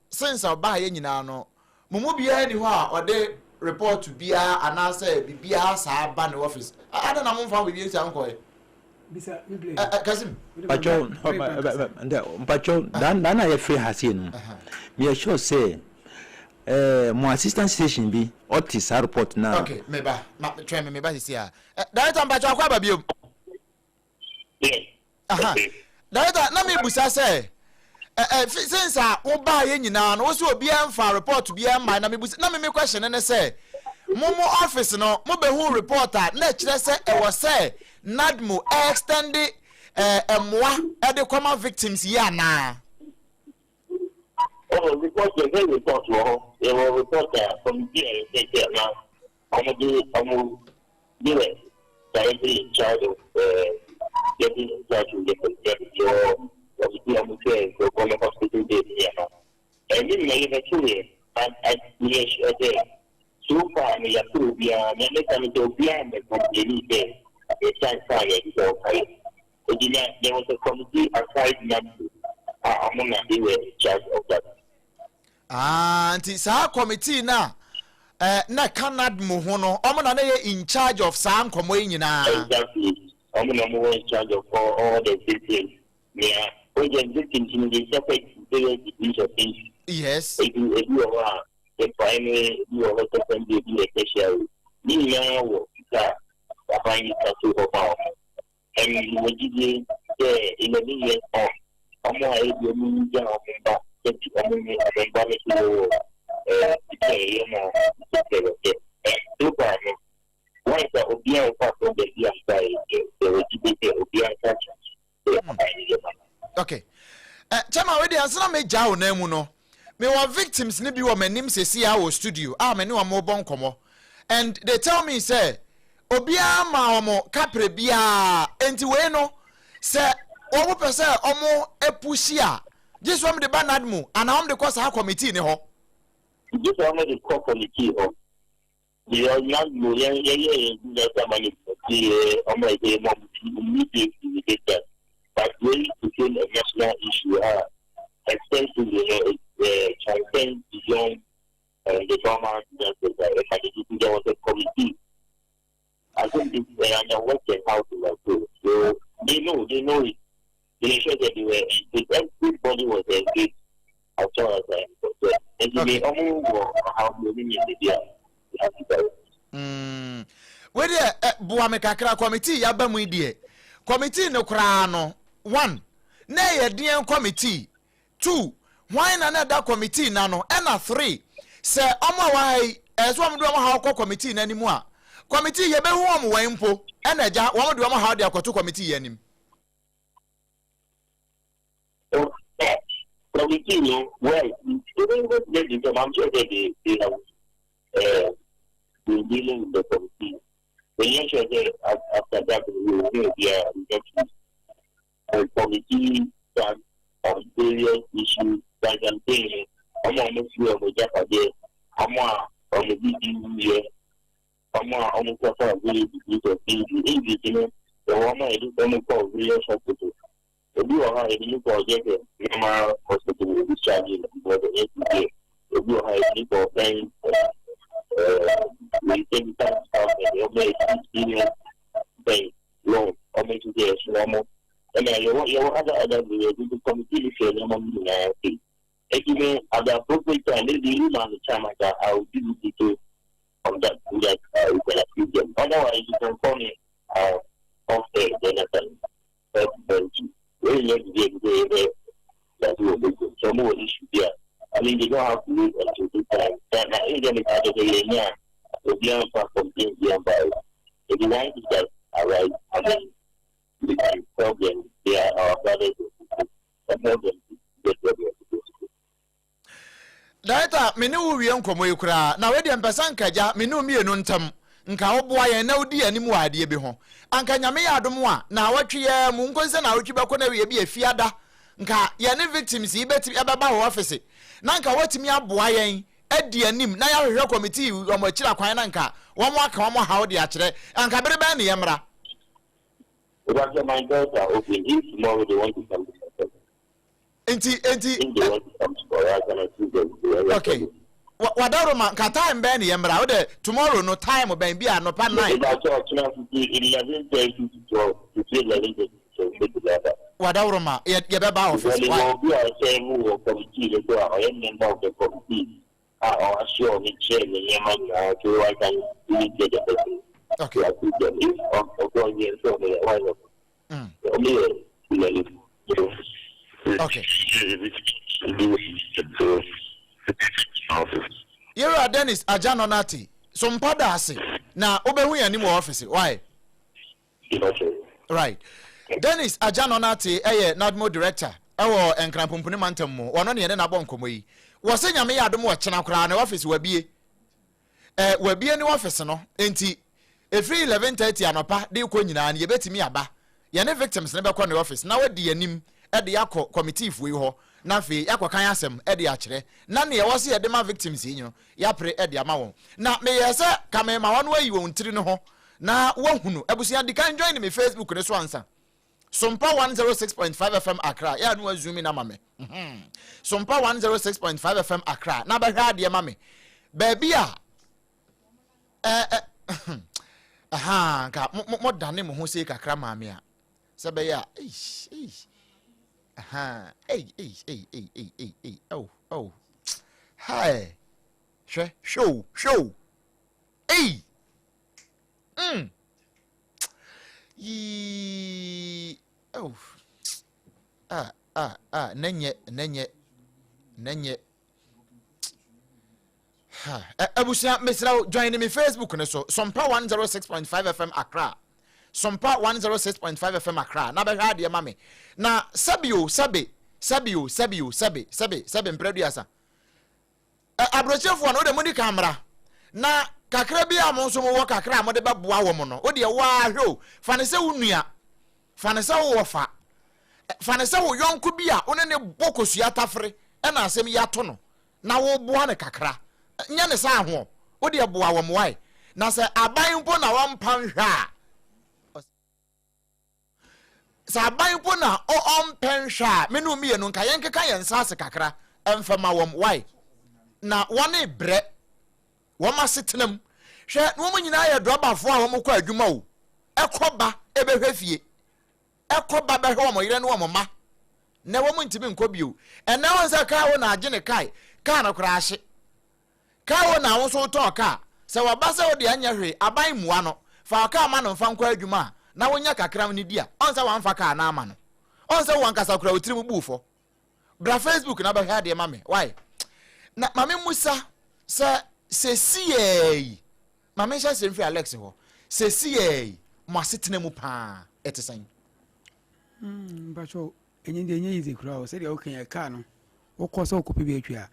since ɔbaa yɛ nyinaa no, mo mu biara ni hɔ a ɔde report biara anaasɛ biribiara saa ba ne office ada na momfa biribi nsia nkɔɛ. Kasim. Mpakyɛw, mpakyɛw, dan dan na yɛfiri ha sei no, meyɛ sure sɛ mo assistant station bi ɔte saa report na. Okay, meba, ma twɛn me, meba sisi a. Director, mpakyɛw, akɔ aba biom. Aha. Director, na mebusa sɛ since a wobaa yɛ nyinaa no, wo sɛ obiara mfa report biara mma, na mebusa na me question ne sɛ mo office no mobɛhu report a na ɛkyerɛ sɛ ɛwɔ sɛ NADMO extend mmoa ɛde kɔma victims yi anaa? Oh, report yɛ sɛ report wɔ hɔ. Yɛwɔ report a committee a yɛsɛ sɛ na ɔmo de ɔmo they were directly in charge of getting in touch with the president or committee, ɔmo hwɛ nkurɔfoɔ no hospital bed ne ɛma ɛne nyinaa yɛbɛto yɛ and yɛ sure sɛ so far no yɛato obiara. Nea meka no sɛ obiara mmɛ complain sɛ yɛsan kaa yɛ sɛ ɔkae. Eti na there was a committee aside NADMO a ɔmo na they were in charge of that. Ah, nti saa committee na na ɛka NADMO ho no, ɔmo na yɛ in charge of saa nkɔmɔ yi nyinaa? Exactly, ɔmo na ɔmo wɔ in charge of all the victims. Nea o victims no, they suffered various degrees of injury. Ebi wɔ hɔ a the primary, ebi wɔ hɔ secondary, ebi wɔ tertiary. Ne nyinaa wɔ sika a aban ne ka so hɔ ma ɔmo. And wɔ gyidie sɛ in the new year on, ɔmo a ebi ɔmo gya ɔmo mba sɛbi ɔmo ne ɔmo mba no so wɔ sika a ɛyɛ ma sɛ wɔ sɛ and so far no, once a obiara nfa problem bi amba yɛ sɛ wɔ gyidie sɛ obiara nka kyerɛ sɛ aban ne yɛ ma no. Okay, chairman, wei deɛ ansa na megya wo nan mu no, mewɔ victims ne bi wɔ m'anim sesi a wɔ studio a me ne wɔn bɔ nkɔmmɔ, and they tell me sɛ obiara ma wɔn kapre biara, nti wei no sɛ wɔn pɛ sɛ wɔn epush a, gye sɛ wɔn de ba NADMO anaa wɔn de kɔ saa committee ne hɔ. Gye sɛ wɔn de kɔ committee hɔ deɛ NADMO yɛn yɛyɛ yɛn disaster management yɛ ɔmo a ɛsɛ yɛ mo immediately we did that, but wei became a national issue a extensively no, it transcends beyond the normal disasters that ɛka. There was a committee. I think it's under Western House as well. So they know it. They sure that they were engaged. Everybody was engaged as far as I am concerned. And they almost were how many in the Wei deɛ boa me kakra, committee yaba mu yi deɛ, committee no koraa no, one, na ɛyɛ deɛn committee? Two, hwan na ɛda committee na no? Ɛna three, sɛ ɔmo a wɔha yi ɛsɛ ɔmo de ɔmo ha kɔ committee n'anim a, committee yɛbɛhu ɔmo wɔn mpo ɛna agya wɔn de ɔmo ha de akɔto committee yɛ anim? Committee no, well, even with the, I'm sure that they have been dealing with the committee. But yes, sure that after that we will be a the committee that on various issues like I'm saying, ɔmo a ɔmo fi ɔmo agyapadeɛ, ɔmo a ɔmo bi di wuyɛ, ɔmo a ɔmo suffer various degrees of injury. Injuries no, yɛwɔ ɔmo a yɛde ɔmo kɔ various hospitals. Obi wɔ hɔ a yɛde no kɔ ɔgye sɛ normal hospital wɔ discharge no because ɔnyɛ severe. Obi wɔ hɔ a yɛde no kɔ ɔfɛn wei medical department, ɔmo yɛ serious bɛn loan, ɔmo nso sɛ yɛso ɔmo, ɛna yɛwɔ other areas nti committee no hwɛ nneɛma no nyinaa sei. Eti no, at the appropriate time, maybe you man the time like I will give you details on that so that you can approve them. Otherwise, you can call me off air, then I can help them to. When you get to the that will be good. So more issue there. I mean, they don't have to wait until this time. But now, in the part of the year, obi amfa complaint bi amba. If the ones that arise, I mean, we can tell them they are our brothers and sisters and help them to get where they are supposed to go. Director, me ne wo wie nkɔmmɔ yi koraa, na wei deɛ mpɛ sɛ anka gya me ne wo mmienu ntam, nka woboa yɛn na wodi yɛn anim wɔ adeɛ bi ho. Anka Nyame yɛ adom a, naawɔtwe yi ara mu, nkosi sɛ naawɔtwe bɛkɔ n'awie bi a Fiada, nka yɛne victims yi bɛtumi ɛbɛba wo office, na nka woatumi aboa yɛn adi anim na yɛahwehwɛ committee wɔn akyiri akwan na nka wɔn aka wɔn haw de akyerɛ. Anka bere bɛn ne yɛmmra? Mepakyɛ my doors are open if tomorrow they want to come to my office. Nti nti. Okay. Wadaroma nka time bɛn ne yɛmmra wo dɛ tomorrow no time bɛn bi a anɔpa 9. Wadaroma yɛbɛba office why. Obi a ɔsɛ mu wɔ committee no so a ɔyɛ member of the committee a ɔassure me kyerɛ me nneɛma nyinaa so I can really get the person. Okay. To assist them if ɔkɔ yɛ nso ɔmo yɛ why not. Ɔmo yɛ Okay. Yɛwura Dennis Agya Nonate, so mpa da ase na wobɛhu yɛn anim wɔ ɔfise, why? Right. Dennis Agya Nonate yɛ NADMO director ɛwɔ Nkran Pumpuni mantam mu. Wɔno ne yɛne no abɔ nkɔmmɔ yi. Wɔ sɛ Nyame yɛ adom wɔ kyena koraa ne ɔfise wabie. Eh, wabie ne ɔfise no, enti ɛfiri 11:30 anɔpa de rekɔ nyinaa no yɛbɛtumi aba. Yɛne victims no bɛkɔ ne office na wadi anim de akɔ committeefoɔ yi hɔ na afei yɛakɔkan asɛm de akyerɛ na nea ɛwɔ sɛ yɛde ma victims yi no yɛapere de ama wɔn. Na meyɛɛ sɛ ka mema wɔn ayi wɔn tiri no ho na wɔahunu. Abusua di kan join me Facebook no so ansa. Sompa 106.5 FM Accra yɛ a na wa zoom in ama me. Mhm. Sompa 106.5 FM Accra na bɛhwɛ adeɛ ma me. Baabi a ɛɛ ɛha nka mo mo dane mo ho sei kakra maame a sɛ bɛyɛ a eish eish ɛha ei ei ei ei ei ei ei oh oh hi hwɛ hwɛ o hwɛ o ei mm yii oh ah ah ah n'anyɛ n'anyɛ n'anyɛ. Abusua mesrɛ wo join me Facebook no so Sompa 106.5 FM Accra Sompa 106.5 FM Accra na bɛhwɛ adeɛ ma me na sɛbi o sɛbe sɛbi o sɛbi o sɛbe sɛbe sɛbe mprɛduasa aburokyefoɔ no wode modi kan mmra na kakra bi a mo nso mowɔ kakra a mode bɛboa wɔn no wodeɛ waa hwɛ o fa ne sɛ wo nua fa ne sɛ wo wɔfa Fa no sɛ wo yɔnko bi a wo ne no bɔ kosua tafere na asɛm yi ato no na woreboa no kakra. Nyɛ no saa ho. Wo deɛ boa wɔn wae. Na sɛ aban mpo na wɔmpa nhwɛ a, sɛ aban mpo na ɔmpɛ nhwɛ a, me ne wo mmienu nka yɛnkeka yɛn nsa ase kakra mfa ma wɔn wae. Na wɔne brɛ wɔn asetena mu. Hwɛ, na wɔn nyinaa yɛ drɔbafoɔ a wɔkɔ adwuma o, ɛkɔ ba ɛbɛhwɛ fie. kɔ ba bɛhwɛ wɔn yere ne wɔn mma. Nnɛ wɔn ntumi nkɔ bio. Ɛnnɛ wɔn sɛ kaa wo na agye ne kae, kaa no koraa ahye. Kaa wo na wo nso wotɔɔ kaa. Sɛ wɔba sɛ wo deɛ nyɛ hwee, aban mmua no. Fa ɔkaa ma no mfa nkɔ adwuma a, na wonya kakra ne di a, ɔn sɛ wamfa kaa no ama no. Ɔn sɛ wo ankasa koraa wo tirim bu wo fɔ. Bra Facebook na bɛhwɛ adeɛ ma me. Why? Na ma me mmusa sɛ sesiaa yi, Ma menhyɛ aseɛ mfiri Alex hɔ. Seesei yi, mo asetena mu paa, ɛte sɛn? Hmm, mpakyɛw, ɛnyɛ deɛ ɛnyɛ easy koraa o. Sɛdeɛ woka yɛ kaa no, wokɔ sɛ wokɔpɛ bi atwi a,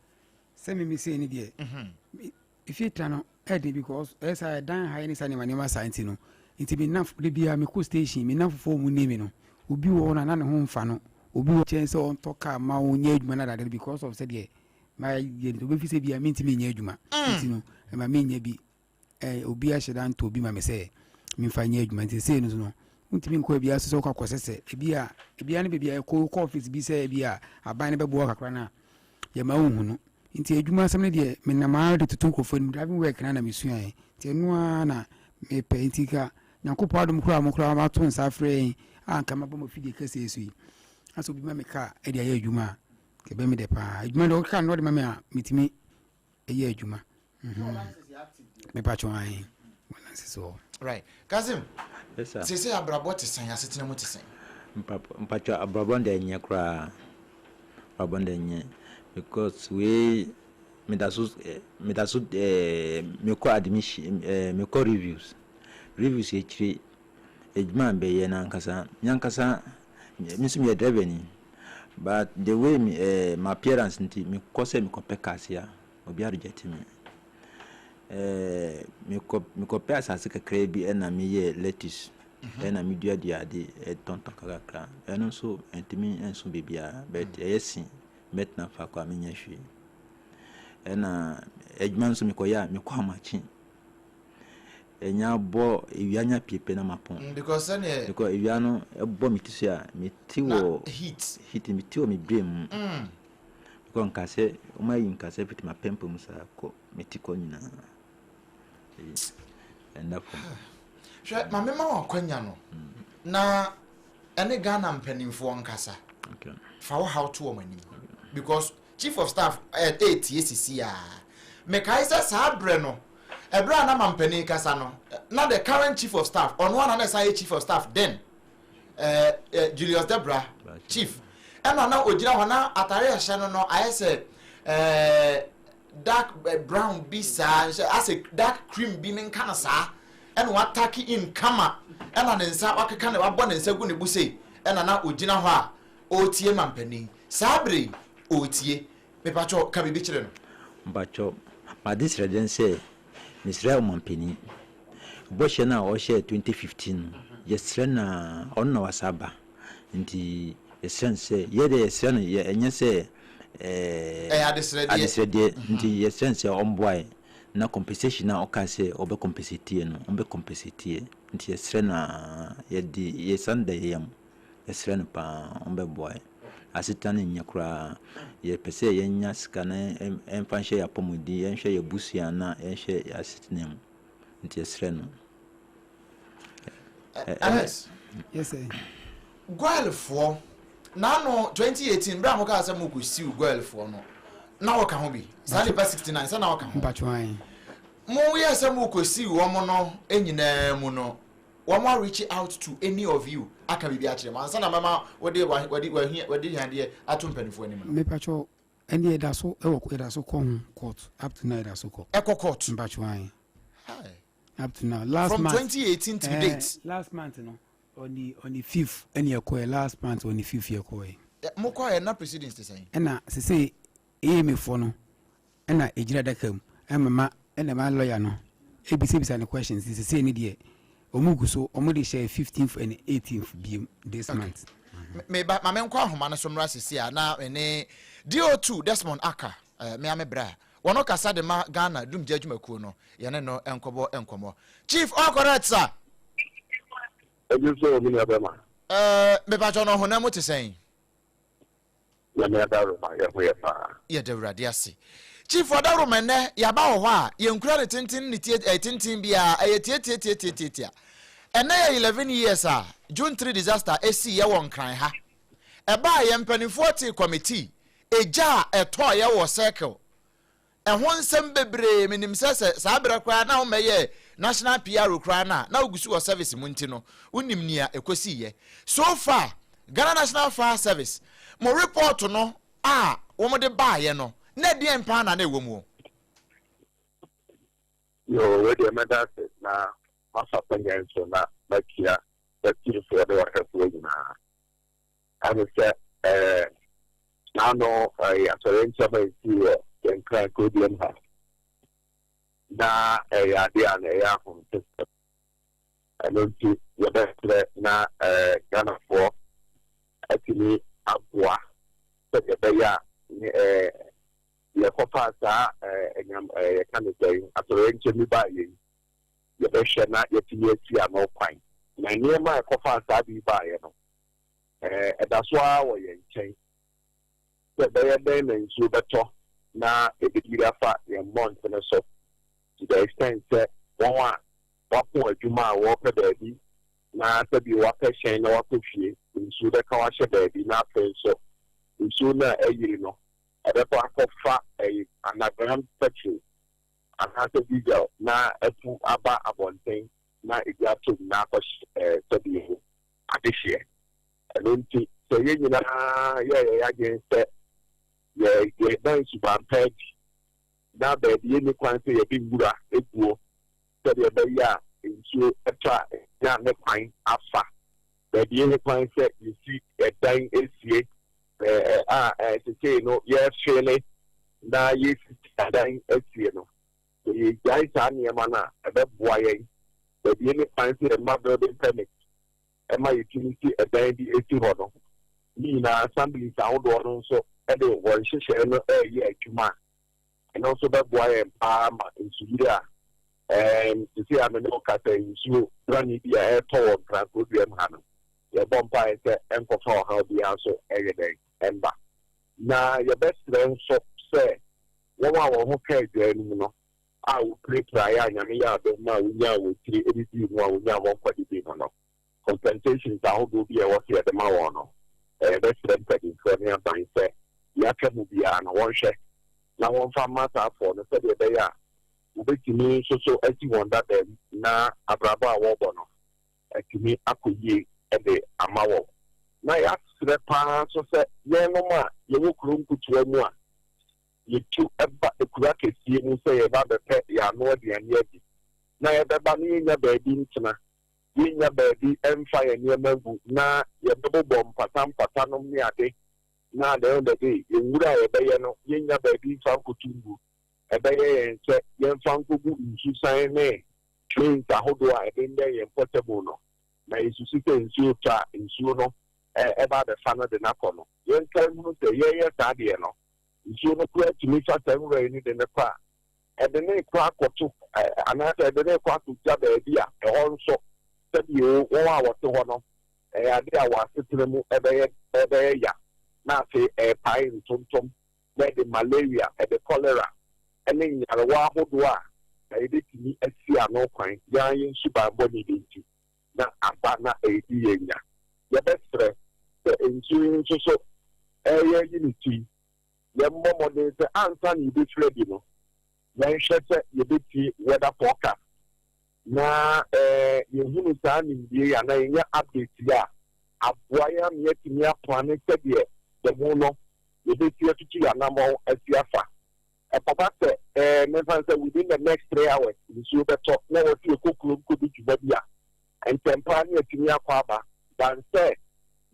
sɛ me mesei no deɛ, mhm. efie tra no ɛden because ɛyɛ saa ɛdan ha ne saa nneɛma nneɛma saa nti no, nti me naf de bia mekɔ station, me nafofo mu ne me no, obi wɔ hɔ na na ne ho mfa no, obi wɔ kyɛn sɛ ɔntɔ kaa ma ɔnyɛ adwuma no adade because of sɛdeɛ mayɛ nti obefi sɛ bia mentumi nyɛ adwuma mm. nti no ɛma menyɛ bi eh, obi ahyɛ da ntɔ bi ma me sɛ memfa nyɛ adwuma nti sei no so no wontumi nkɔ ebi ase sɛ wokɔ akɔsɛ sɛ ebi a ebi a ne baabi a ɛkɔ kɔ office bi sɛ ebi a aban no bɛboa kakra no a yɛma wohu no nti adwuma asɛm no deɛ menam ara de toto nkurɔfoɔ anim driving work na na mesuaeɛ nti ɛno ara na mepɛ nti ka nyankopɔn adom koraa mo koraa mato nsa afrɛ yɛn a nka mabɔ mo afidie kɛseɛ so yi asɛ obi ma me kaa ɛde ayɛ adwuma a Ɛbɛyɛ me dɛ paa. Adwuma deɛ ɔka no ɔde ma me a metumi yɛ adwuma. Mepa kyɛw ahe wɔn sisi hɔ. Right. Kasim. Yes sir. Sese abrabɔ te sɛn asetena mu te sɛn? Mpakyɛ abrabɔ deɛ nyɛ koraa. Abrabɔ deɛ nyɛ because wei meda so meda so mekɔ admission mekɔ reviews reviews akyire adwuma a mebɛyɛ no ankasa me ankasa me nso meyɛ driver ni. But the way me eh, m'appearance nti mekɔ sɛ mekɔpɛ cars a. Obiara reject me. Ɛɛ mekɔ mekɔpɛ asase kakraa bi ɛna meyɛɛ lettuce ɛna meduadua ade ɛtɔntɔn kakrakra. Ɛno nso ɛntumi nso biribiara but ɛyɛ se mɛtena faako a menyɛ hwee. Ɛna adwuma nso mekɔyɛ a mekɔ amakye. Ɛnya bɔ ewia nya pie pɛ na mapɔn. Because sɛneɛ. Because ewia no ɛbɔ me ti so a mete wɔ. Na heat. Heat mete wɔ me brain mu. Because nkasɛ wɔn ayi nkasɛ fiti m'apɛmpɛ mu saa kɔ me ti kɔ nyinaa. Ɛnda fam. Hwɛ ma mema wo akwanya no na ɛne Ghana mpanimfoɔ nkasa. Okay. Fa wo haw to wɔn anim because chief of staff ɛretie sisi a. Mekae sɛ saa berɛ no ɛberɛ a na mampanin kasa no na the current chief of staff ɔno ara na ɛsan yɛ chief of staff then Julius Debra chief ɛna na ogyina hɔ na atare a ɛhyɛ no no ayɛ sɛ dark brown bi saa nhyɛ asɛ dark cream bi menka no saa ɛna watake in kama ɛna ne nsa wakeka ne wabɔ ne nsa gu ne bo sei ɛna na ogyina hɔ a ɔretie mampanin saa bere yi ɔretie. Mepakyɛw, ka biribi kyerɛ no. Mpakyɛw, m'adesrɛdeɛ ne sɛ, mesrɛ ɔmanpanin, bɔhyɛ no a ɔhyɛɛ 2015 no, yɛsrɛ no ara, ɔno na wasa aba, nti yɛsrɛ no sɛ, yɛ deɛ yɛsrɛ no, yɛ ɛnyɛ sɛ ɛɛ Ɛyɛ adesrɛdeɛ. adesrɛdeɛ, nti yɛsrɛ no sɛ ɔmmoa yɛn, na compensation a ɔkaa sɛ ɔbɛ compensate yɛn no, ɔmbɛ compensate yɛn, nti yɛsrɛ no ara, yɛde yɛsan da yɛn yam. Yɛsrɛ no paa ɔmbɛboa yɛn. Asetena no nnyɛ koraa. Yɛpɛ sɛ yɛnya sika na yɛmfa nhyɛ yɛn apɔmuden, yɛnhwɛ yɛn abusua na yɛnhwɛ yɛn asetena mu. Nti yɛsrɛ no. Alex. Yes sir. Goelfoɔ n'ano 2018 bere a mo kaa sɛ mo kɔ siw Goelfoɔ no na wɔka ho bi saa nipa 69 sɛ na wɔka ho. Mpatwa. Mo yɛ sɛ mo kɔ siw wɔn no nyinaa mu no wɔn a reach out to any of you aka biribi akyerɛ mo ansa na mɛma wode wade wahia wade hiadeɛ ato mpanimfoɔ anim no. Mepakyɛw, ɛnde yɛda so wɔ yɛda so kɔ ho court up to now yɛda so kɔ. Ɛkɔ court. Mpakyɛw ae. Hi. Up to now last From month. 2018 to eh, date. Last month no on the on the fifth ɛna yɛkɔɛ last month on the fifth yɛkɔɛ. Mo kɔɛ na proceedings te sɛn? Ɛna sese AMA foɔ no ɛna ɛgyina adaka mu ɛma ma ɛna ma lawyer no ɛbisabisa no questions nti sesei no deɛ ɔmo gu so ɔmo de hyɛ 15th and 18th biem this month. Me ba ma menkɔ ahoma no so mmra sisi a na me ne DO2 Desmond Aka eh, me ame bra wɔn kasa de ma Ghana dumgye adwumakuo no yɛne no nkɔbɔ nkɔmmɔ. Chief all correct sir. Ɛgye sɛ omi nua bɛma. Eh, mepatwɔ no honam mu te sɛn? Nyame adaworoma, yɛ ho yɛ paa. Yɛda Awurade ase. Chief Ɔdawuroma ɛnnɛ yɛaba wɔ hɔ a yɛnkura ne tenten ne tie ɛyɛ tenten biara ɛyɛ tiatiatiatiatia. Ɛnnɛ yɛ 11 years a June 3 disaster ɛsii yɛ wɔ Nkran ha. Ɛbaa yɛ mpaninfoɔ tee committee egya a ɛtɔɔ yɛ wɔ circle Ɛho nsɛm bebree, menim sɛ sɛ saa berɛ koraa na wommɛyɛɛ National PRO koraa no a, na wogu so wɔ service mu nti no, wonim nea ɛkɔsiiɛ. So far, Ghana National Fire Service, mo report no a wɔde baeɛ no, na ɛdeɛn paa na na ɛwɔ muo? Yoo, wei deɛ mɛda ase na mafa akwannya yi so na makyia w'atiefoɔ ne w'ahwɛfoɔ nyinaa. Ɛne sɛ ɛɛ n'ano ɛyɛ atɔyerɛnkyɛm a esii wɔ yɛn Nkran kuroduam ha. Na ɛyɛ adeɛ a na ɛyɛ ahomtesɛm. Ɛno nti yɛbɛsrɛ na ɛɛ Ghanafoɔ atumi aboa sɛdeɛ ɛbɛyɛ a ne ɛɛ yɛkɔfaa saa ɛɛ ɛnyam ɛɛ yɛka ne sɛn atɔyerɛnkyɛm yi baeɛ yi yɛbɛhwɛ na yɛatumi asi ano kwan. Na nneɛma a ɛkɔfaa saa ade yi baeɛ no, ɛda so ara wɔ yɛn nkyɛn. Sɛ ɛbɛyɛ dɛn na nsuo bɛtɔ na ɛbɛyiri afa yɛn mmɔntene so to the extent sɛ wɔn a wɔapo adwuma a wɔrepɛ baabi na sɛbi wɔapɛ hyɛn na wɔakɔ fie, nsuo bɛka wɔn ahyɛ baabi na afei nso nsuo no a ayiri no ɛbɛkɔ akɔfa ɛyi underground petrol anaasɛ diesel na apu aba abɔnten na egya atom na akɔhye sɛdeɛ ɛwɔ adehyeɛ. Ɛno nti, sɛ yɛn nyinaa yɛ yɛn adwene sɛ yɛ yɛda suban pa adi na baabi yɛnni kwan sɛ yɛde nwura guo sɛdeɛ ɛbɛyɛ a nsuo tɔ a ɛnya ne kwan afa, baabi yɛnni kwan sɛ yɛsi ɛdan sie a sesei no yɛrefeele na yɛsisi. Ɛdan asie no, sɛ yɛgyae saa nneɛma no a, ɛbɛboa yɛn. Baabi ne kwan sɛ yɛma building permit ɛma yɛtumi si ɛdan bi esi hɔ no, ne nyinaa assemblies ahodoɔ no nso de wɔn nhyehyɛe no ɛreyɛ adwuma a, ɛno nso bɛboa yɛn paa ma nsuyiri a sisi a me ne wo kasa, nsuo brane bi a ɛretɔ wɔ Nkrankurodua mu ha no, yɛbɔ mpaeɛ sɛ ɛnkɔfa ɔhaw biara nso ɛyɛ dɛn ɛmba. Na yɛbɛsrɛ nso sɛ wɔn a wɔn ho ka adwa no mu no a wɔpirapiraeɛ a Nyame yɛ adom ma a wonyaa wɔn tiri didii mu a wonyaa wɔn nkwa didii mu no, compensations ahodoɔ bi a ɛwɔ sɛ yɛde ma wɔn no, yɛbɛsrɛ mpanimfoɔ ne aban sɛ yɛaka mu biara no, wɔnhwɛ na wɔmfa mma saafoɔ no sɛdeɛ ɛbɛyɛ a wɔbɛtumi nso so asi wɔn dada mu na abrabɔ a wɔrebɔ no atumi akɔ yie de ama wɔn. Na yɛasrɛ paa nso sɛ yɛnom a yɛwɔ kuro nkutewa mu a yɛtu ba ekura kɛseɛ mu sɛ yɛba bɛpɛ yɛn ano aduane adi, na yɛbɛba na yɛnya baabi ntena, yɛnya baabi mfa yɛn nneɛma ngu, na yɛbɛbobɔ mpata mpata nom ne ade, na at the end of the day, yɛn nwura a yɛbɛyɛ no, yɛnya baabi mfa nkoto ngu. Ɛbɛyɛ yɛn sɛ yɛmfa nkɔgu nsusan ne drains ahodoɔ a ɛbɛnbɛn yɛn mpɔtamu no, na yɛsusu sɛ nsuo tɔ a, nsuo no ɛba abɛfa no de n'akɔ no. Yɛnka nhunu sɛ yɛyɛ saa deɛ no, nsuo no koraa tumi fa saa nwura yi no de ne kɔ a, ɛde ne kɔ akɔto anaasɛ ɛde ne kɔ akɔgya baabi a ɛhɔ nso sɛdeɛ wɔn a wɔte hɔ no, ɛyɛ ade a wɔn asetena mu ɛbɛyɛ ya, na afei ɛrepae ntontom na ɛde malaria, ɛde cholera ɛne nyarewa ahodoɔ a na yɛbɛtumi asi ano kwan yɛn yɛn suban bɔne bi nti na aba na ɛredi yɛn nya. Yɛbɛsrɛ sɛ nsuo yi nso so ɛyɛ yi ne ti, yɛmmɔ mmɔden sɛ ansa na yɛbɛfiri adi no, yɛnhwɛ sɛ yɛbɛtie weather forecast na yɛhunu saa nimdie yi anaa yɛnya update yi a aboa yɛn ama yɛatumi aplane sɛdeɛ dɛmu no yɛbɛsi atutu yɛn anammɔn asi afa. Ɛkɔba sɛ memfa sɛ within the next 3 hours nsuo bɛtɔ na wɔsi yɛkɔ kurom kɔdi dwuma bi a, ntɛmpa ne yɛatumi akɔ aba dan sɛ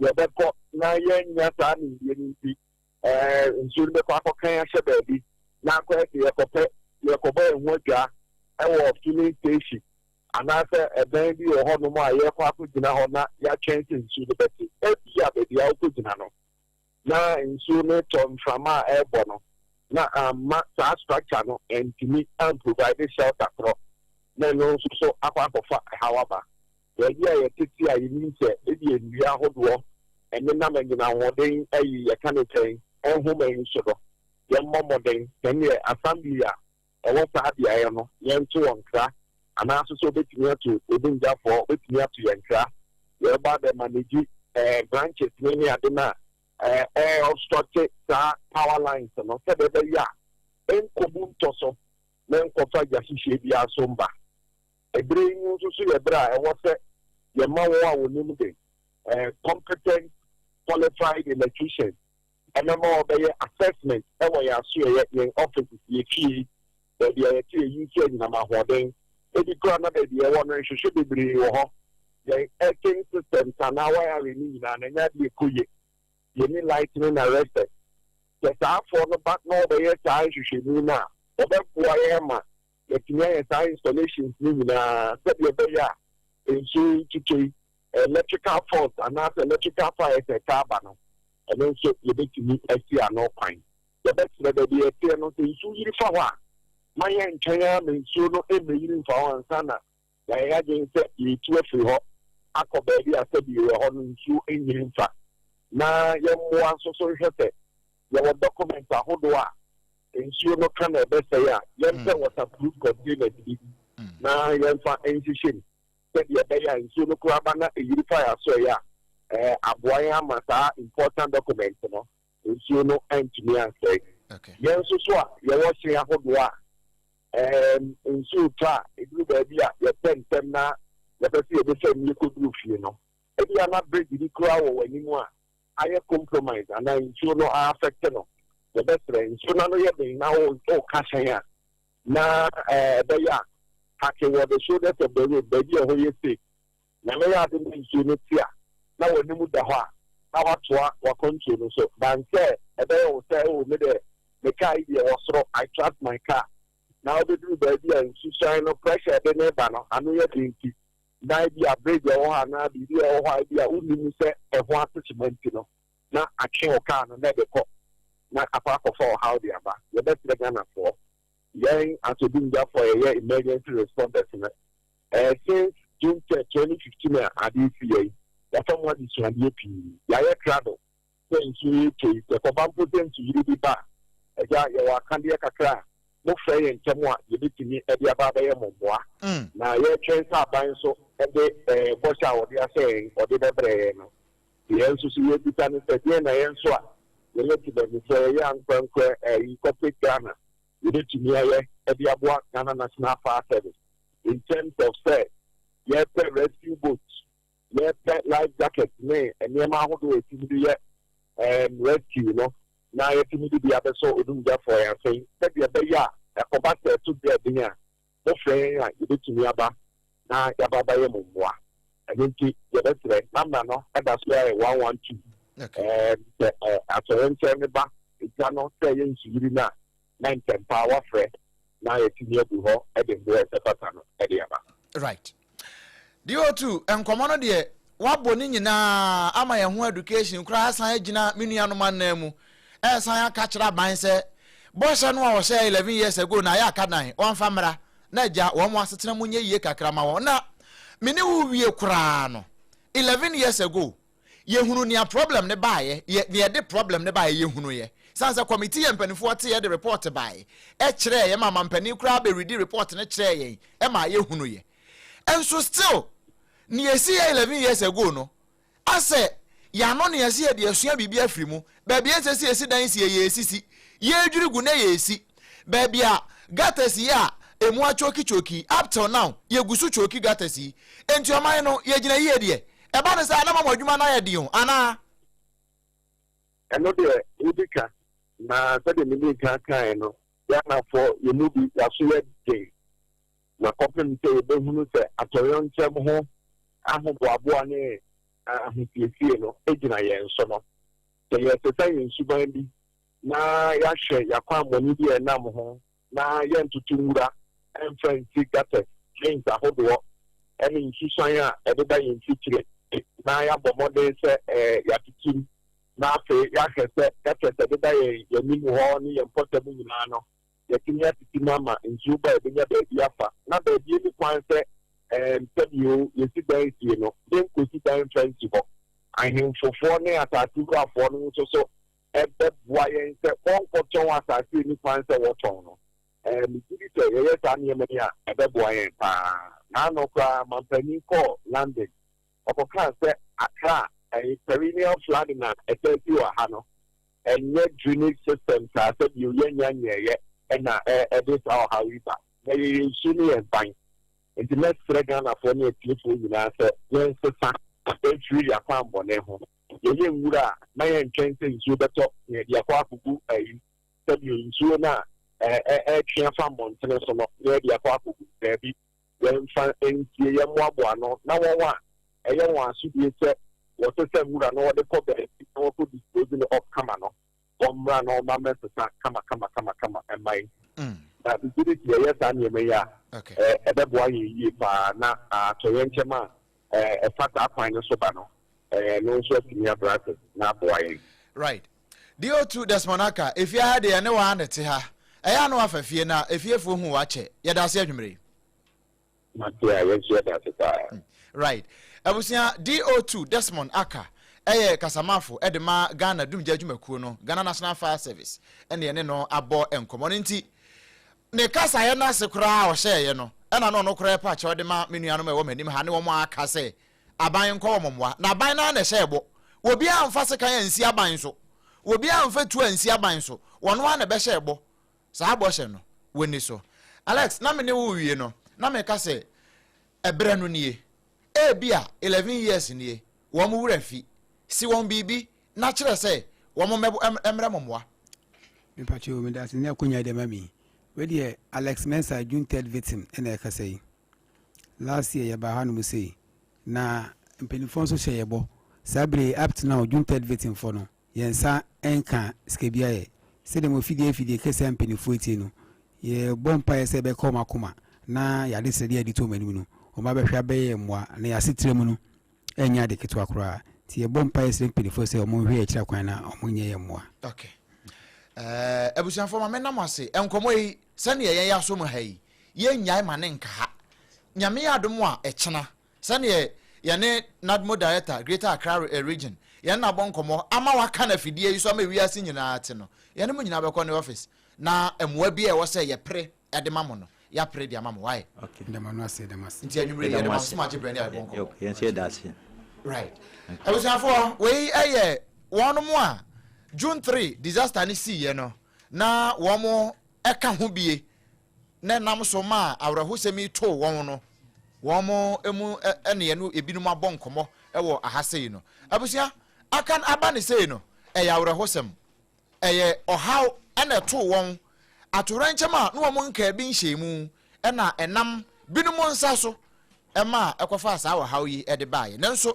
yɛbɛkɔ na yɛnya saa nimdie no nti nsuo no bɛkɔ akɔkan ahyɛ baabi na akɔyɛ sɛ yɛkɔpɛ yɛkɔbɔ yɛn ho adwa ɛwɔ filling station anaasɛ ɛdan bi wɔ hɔnom a yɛkɔ akɔgyina hɔ na yɛatwɛn sɛ nsuo no bɛte. Ebi a baabi a wokɔgyina no na nsuo no tɔ, mframa a ɛrebɔ no na amma saa structure no ntumi amprovide shelter korɔ, na ɛno nso so akɔ akɔfa ɛhaw aba. Baabi a yɛtete a yɛnim sɛ ebi nnua ahodoɔ ɛnenam anyina ahoɔden ayi yɛka ne sɛn nhoma yi so no, yɛmmɔ mmɔden sɛneɛ assembly a ɛwɔ saa beaeɛ no yɛnto wɔn kra, anaasɛ sɛ wobɛtumi ato odumgyafoɔ, wobɛtumi ato yɛn kra, yɛreba bɛ manage branches ne ade no a ɛɛ obstruct saa power lines no sɛdeɛ ɛbɛyɛ a ɛnkɔbu ntɔ so na nkɔfa gyahyehyɛ biara so mba. Ebere yi nso so yɛ bere a ɛwɔ sɛ yɛma wɔn a wɔnim de competent, qualified electricians ɛmɛma wɔbɛyɛ assessment ɛwɔ yɛn asoɛyɛ, yɛn offices, yɛ fie, baabi a yɛte yɛ yi anyinam ahoɔden. Ebi koraa na baabi a ɛwɔ no nhwehwɛ bebree wɔ hɔ, yɛn earthing systems anaa wiring ne nyinaa na ɛnyɛ adeɛ kɔ yie, yɛni lightning arrested. Sɛ saa afoɔ no ba na wɔbɛyɛ saa nhwehwɛmu no a, wɔbɛboa yɛn ma yɛtumi ayɛ saa installations ne nyinaa sɛdeɛ ɛbɛyɛ a nsuo yi tutɔ yi, electrical fault anaasɛ electrical fires ɛka aba no, ɛno nso yɛbɛtumi asi ano kwan. Yɛbɛsrɛ, baabi yɛteɛ no, sɛ nsuo yiri fa hɔ a, ma yɛn nkyɛn ara ma nsuo no mmɛyiri mfa hɔ ansa na yɛayɛ adwene sɛ yɛretu afiri hɔ akɔ baabi a sɛbi yɛ hɔ no nsuo nyiri mfa. Na yɛmmoa nso so nhwɛ sɛ yɛwɔ document ahodoɔ a nsuo no ka na ɛbɛsɛe a, yɛmpɛ waterproof containers bi na yɛmfa nhyehyɛ mu sɛdeɛ ɛbɛyɛ a nsuo no koraa ba na ɛyiri fa yɛ aso ɛyɛ a aboa yɛn ama saa important document no nsuo no antumi ansɛe. Yɛn nso so a yɛwɔ hyɛn ahodoɔ a nsuo tɔ a ɛduru baabi a yɛpɛ ntɛm na yɛpɛ sɛ yɛbɛfɛ mu yɛkɔduru fie no, ebi ana bridge bi koraa wɔ w'anim a ayɛ compromise anaa nsuo no affect no, yɛbɛsrɛ, nsuo no ano yɛ den na wɔka hyɛn a, na ɛbɛyɛ a park wɔ the shoulders of the road, baabi a ɛhɔ yɛ safe. Na mɛyɛ ade no nsuo no ti a na w'anim da hɔ a na watoa wakɔntuo no so dan sɛ ɛbɛyɛ wo sɛ o me dɛ. Me car yi deɛ wɔ soro, I trust my car. Na wobɛduru baabi a nsusuan no pressure a ɛde no reba no ano yɛ den nti, na ebia bridge a ɛwɔ hɔ anaa biribi a ɛwɔ hɔ a ebia wonnim sɛ ɛho asekyema nti no, na atwe wo car no na ɛde kɔ na akɔ akɔfa ɔhaw de aba. Yɛbɛsrɛ Ghanafoɔ, yɛn asodumgyafoɔ a yɛyɛ emergency responders no, eh, since June 3, 2015 a ade yi siiɛ yi, yɛafa mu adesuadeɛ pii. Yɛayɛ krado sɛ nsuo yi retɔ yi, sɛ ɛkɔba mpo sɛ nsuyiri bi ba a, agya, yɛwɔ akadeɛ kakra a mofrɛ yɛn ntɛm a yɛbɛtumi de aba abɛyɛ mo mmoa. Na yɛretwɛn sɛ aban nso de eh, bɔhyɛ a wɔde ahyɛ yɛn, wɔde bɛbrɛ yɛn no. Deɛ yɛn nso so yɛrebisa ne sɛ, deɛn na yɛn nso a yɛyɛ temanmufoɔ, yɛyɛ ankorankorɛ, eh, corporate Ghana, yɛbɛtumi ayɛ de aboa Ghana National Fire Service in terms of sɛ yɛrepɛ rescue boat, yɛrepɛ life jacket ne nneɛma ahodoɔ a yɛtumi de yɛ um, rescue no na yɛtumi de bi abɛsɔ odumgyafoɔ yɛn asen sɛdeɛ ɛbɛyɛ a ɛkɔba sɛ ɛto berɛ den a mofrɛ yɛn a yɛbɛtumi aba na yɛaba abɛyɛ mo mmoa. Ɛno nti yɛbɛsrɛ, number no da so ara yɛ 112. Ɛɛm, sɛ atɔyerɛnkyɛm no ba gya no sɛ ɛyɛ nsuyiri no a, na ntɛmpa ara woafrɛ na yɛatumi abu hɔ de mmoa a ɛsɛ fata no de aba. Right. DO2, nkɔmmɔ no deɛ woabɔ ne nyinaa ama yɛn ho education koraa asan agyina me nuanom anan mu ɛresan aka kyerɛ aban sɛ bɔhyɛ no a wɔhyɛɛ 11 years ago na ayɛ aka dan wɔmfa mmra na agya wɔn asetena mu nyɛ yie kakra ma wɔn na me ne wo wie koraa no 11 years ago yɛhunu nea problem no baeɛ yɛ nea ɛde problem no baeɛ yɛhunu yɛ san sɛ committee yɛ mpanimfoɔ teɛ de report baeɛ ɛkyerɛɛ yɛ ma mampanin koraa bɛredi report no kyerɛɛ yɛn ɛma yɛhunu yɛ nso still nea ɛsi yɛ 11 years ago no asɛ yɛano nea ɛsi yɛde asua biribi afiri mu. Baabi a ɛnsɛ sɛ yɛsi dan si yɛ yɛresisi, yɛredwiri gu na yɛresi. Baabi a gutters yi a ɛmu akyokikyoki up till now yɛgu so kyoki gutters yi. Enti ɔman no yɛgyina yie deɛ? Ɛba no saa a na ma mo adwuma no ayɛ den o, anaa? Ɛno deɛ wodi ka, na sɛdeɛ medii kan kaeɛ no, Ghanafoɔ yɛn mu bi yɛaso yɛ den. Na kɔpem sɛ yɛbɛhunu sɛ atɔyɔnkyɛm ho ahoboaboa ne ahosiesie no gyina yɛn so no, sɛ yɛresesa yɛn suban bi na yɛahwɛ yɛn akwammɔne bi a ɛnam ho na yɛntoto nwura mfa nsi gutters, drains ahodoɔ ne nsusuan a ɛdeda yɛn mfikyire na yɛabɔ mmɔden sɛ yɛatoto mu na afei yɛahwɛ sɛ gutters a ɛdeda yɛn anim hɔ ne yɛn mpɔtam nyinaa no yɛatumi atete mu ama nsuo ba a ɛbɛnya baabi afa, na baabi ɛni kwan sɛ ɛɛm sɛdeɛ yɛsi dan sie no, yɛnkɔsi dan mfa nsi hɔ. Ahemfofoɔ ne asase wurafoɔ no nso so bɛboa yɛn sɛ wɔnkɔtɔn asase a ɛni kwan sɛ wɔtɔn no. Ɛɛ megye di sɛ yɛyɛ saa nneɛma yi a, ɛbɛboa yɛn pa ara. N'ano koraa, mampanin kɔɔ London, ɔkɔkaa sɛ Accra, ɛɛ perennial flooding a ɛtaa si wɔ ha no, Ɛnyɛ drainage systems a sɛdeɛ yɛnnya nyɛeɛ na ɛde saa ɔhaw yi ba, na ɛyɛ yɛn su ne yɛn ban. Nti mɛsrɛ Ghanafoɔ ne atiefoɔ nyinaa sɛ yɛnsesa mfiri yɛn akwammɔne ho. Yɛyɛ nwura a, na yɛntwɛn sɛ nsuo bɛtɔ na yɛde akɔ akɔgu ayi, sɛdeɛ nsuo no a ɛretwe afa mmɔntene so no na yɛde akɔ akɔgu. Daabi. Yɛmfa nsie, yɛmmoaboa ano, na wɔn a ɛyɛ wɔn asodie sɛ wɔsesa nwura na wɔde kɔ baabi na wɔkɔ dispose no off kama no, wɔmmra na wɔmma mmɛsesa kama kama kama kama mma yɛn. Na megye di sɛ yɛyɛ saa nneɛma yi a, ɛbɛboa yɛn yie pa ara na atoyerɛnkyɛm a ɛfa saa kwan no so ba no, ɛno nso atumi abrɛ ase na aboa yɛn. Right. DO2 Desmond Aka, efie ha deɛ yɛne wo ara na ɛte ha. Ɛyɛ a na wafa fie na efiefoɔ hu wo akyɛ. Yɛda ase anwummere yi. Mate a, yɛn nso yɛda ase paa. Right. Abusua, DO2 Desmond Aka yɛ kasamafo de ma Ghana Dumgya Adwumakuo no, Ghana National Fire Service, ɛna yɛne no abɔ nkɔmmɔ no nti, ne kasaeɛ no ase koraa a ɔhyɛeɛ no, ɛna na ɔno koraa ɛpa kyɛw de ma me nuanom a ɛwɔ m'anim ha ne wɔn a aka sɛ aban nkɔ wɔn mmoa. Na aban no ara na ɛhyɛɛ bɔ. Obiara amfa sekan ansi aban so. Obiara amfa tuo ansi aban so. Wɔn ara na ɛbɛhyɛɛ bɔ. Saa bɔhyɛ no, wɔnni so. Alex, na me ne wo rewie no, na meka sɛ, ɛberɛ no nie. Ebia 11 years nie, wɔn werɛ afi. Si wɔn biribi na kyerɛ sɛ wɔn mmrɛ mo mmoa. Mepakyɛw medase ne akonya de ama me yi. Wei deɛ Alex Mensah June third victim na ɛkasa yi. Last year yɛbaa hanom sei na mpaninfoɔ nso hyɛ yɛ bɔ. Saa bere yi up to now June third victim foɔ no yɛn nsa nka sika biara yɛ. Sɛdeɛ mo afidie afidie kɛseɛ a mpanimfoɔ tie no, yɛbɔ mpaeɛ sɛ ɛbɛka wɔn akoma na yɛn adesrɛdeɛ a yɛde to wɔn anim no, wɔabɛhwɛ abɛyɛ yɛn mmoa na yɛn asetra mu no ɛnyɛ ade ketewa koraa. Nti yɛbɔ mpaeɛ srɛ mpanimfoɔ sɛ wɔnhwɛ yɛn akyiri akwan na wɔnyɛ yɛn mmoa. Okay. Eh, abusuafoɔ ma menna mo ase. Nkɔmmɔ yi, sɛdeɛ yɛn yɛasɔ mu ha yi, yɛnnyae ma ne nka ha. Nyame yɛ adom a, ɛkyena, sɛdeɛ yɛne NADMO Director, Greater Accra Region, yɛne no abɔ nkɔmmɔ ama waka no afidie yi so ama wiase nyinaa ate no, yɛne mo nyinaa bɛkɔ ne office na mmoa bi a ɛwɔ sɛ yɛpere de ma mo no, yɛapere de ama mo. Why? Okay. Yɛda mo ano ase, yɛda mo ase. Nti anwummere yi, Yɛda yɛde mo mo ase. aso agye berɛ ne yɛabɔ nkɔmmɔ. Yɛn nso yɛda ase. Right. Abusuafoɔ, wei yɛ wɔnom a June 3 disaster no siiɛ no, na wɔn ka ho bie na ɛnam so maa awerɛhosɛm yi too wɔn no, wɔn mu ne yɛne ebinom abɔ nkɔmmɔ wɔ aha sei no. Abusua, aka aba ne sei no, ɛyɛ awerɛhosɛm. Ɛyɛ ɔhaw na ɛtoo wɔn, atoyerɛnkyɛm a na wɔn nkaa bi nhyɛɛ mu na ɛnam binom nsa so maa ɛkɔfaa saa ɔhaw yi de baeɛ. Nanso,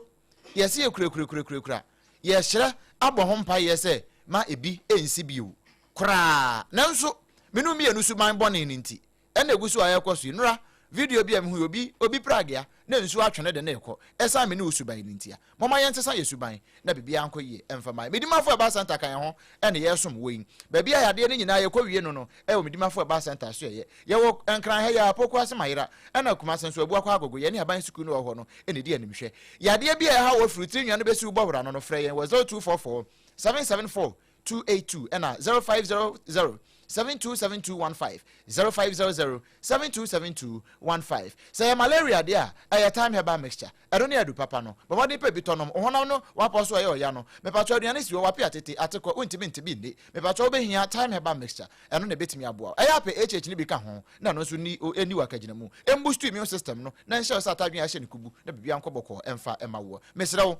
yɛse yɛkurakurakurakura, yɛhyerɛ abɔ ho mpaeɛ sɛ ma ebi nsi bio koraa. Nanso, me ne wo mmienu suban bɔne no nti, Ɛna egu so a ɛrekɔ so yi. Nora, video bi a mihui, obi, obi pragea na nsuo atwe no de no rekɔ. Ɛsan me ne wo suban no ntia. Momma yɛnsesa yɛn suban na biribiara nkɔ yie mfa mma yɛn. Medimafo Herbal Centre ka yɛn ho na yɛresom wɔ yi. Baabi a yadeɛ no nyinaa yɛkɔ wie no no ɛwɔ Medimafo Herbal Centre so ɛyɛ. Yɛwɔ Nkran ha yi ara, Pokuase Mayera, ɛna Kumase nso Abuakwa Agogo, yɛne Aban Sukuu no a ɛwɔ hɔ no na ɛdi animhwɛ. Yadeɛ bi a ɛhaw wo afiri wo tiri nwa no bɛsi wo bɔwera no no, frɛ yɛn wɔ 0244 774 282 ɛna 0500 727215 0500 727215 Sɛ ɛyɛ malaria deɛ a, ɛyɛ Thyme Herbal Mixture. Ɛno ne adu papa no. Bɔ mmɔden pɛ bi tɔ nom. Wo honam no wapɔ so ɛyɛ ɔya no. Mepakyɛw aduane si hɔ, wape atete, atekɔ, wontumi nte bi nni. Mepakyɛw wobɛhia Thyme Herbal Mixture. Ɛno na ɛbɛtumi aboa wo. Ɛyɛ a pɛ HH no bi ka ho na ɛno nso nni ɛnni w'akagyinamu. Ɛmbustu immune system no na ɛnhyɛ wo sɛ atadwen a ahyɛ no kubu na biribiara nkɔ bɔkɔɔ ɛmfa mma woɔ. Mesrɛ wo.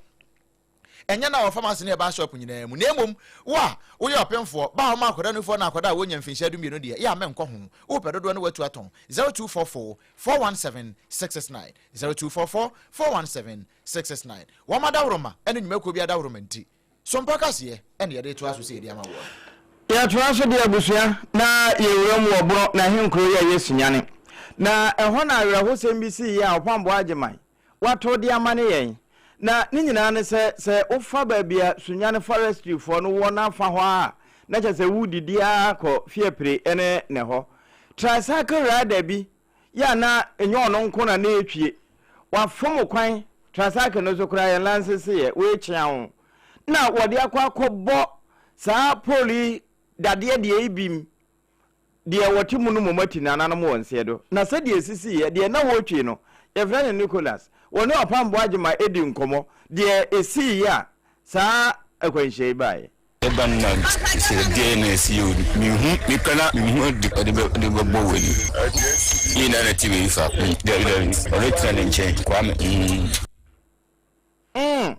Ɛnyɛ na wɔ pharmacy ne herbal shop nyinaa mu, na mmom wo a woyɛ ɔpemfoɔ, ba a woma akwadaa nufoɔ na akwadaa a wɔnnya mfinhyia dumienu deɛ, yɛ a menkɔ ho. Wopɛ dodoɔ na woatu atɔn. 0244 417 669, 0244 417 669. Wɔn adaworoma ne nnwumakuo bi adaworoma nti, Sompa kaseɛ na yɛde retoa so sɛ yɛde ama woɔ no. Yɛtoa so de abusua na yɛwura mu wɔ Borɔ n'ahenkuro yi a ɛyɛ Sunyani. Na ɛhɔ na awerɛhosɛm bi siiɛ a Ɔpamboa Agyeman wɔatow de ama ne yɛn. Na ne nyinaa ne sɛ, sɛ wofa baabi a Sunyani Forestryfoɔ no wɔ no afa hɔ ara a, na kyerɛ sɛ woredidi ara kɔ Fiapre ne ne hɔ. Tricycle rider bi yɛ a na ɛnyɛ ɔno nko na na ɛretwie. Wafom kwan, tricycle no so koraa yɛn lanseseeɛ, worekyea ho. Na wɔde akɔ akɔbɔ saa pole yi dadeɛ deɛ yi bi mu. Deɛ wɔte mu no mmom ati nananom wɔ nseɛ do. Na sɛdeɛ ɛsisiiɛ, deɛ na wɔretwi no, yɛfrɛ no Nicholas, wɔne Ɔpamboa Agyemang adi nkɔmmɔ, deɛ ɛsiiɛ a saa akwanhyia yi baeɛ. Ɛba no na sɛ deɛ na ɛsi yɛ o mehu mekura na mehu de ɔde bɛ ɔde bɛbɔ wɔ ani ne nyinaa na ti wei fa dabi dabi ɔno tena ne nkyɛn Kwame mm. Mm,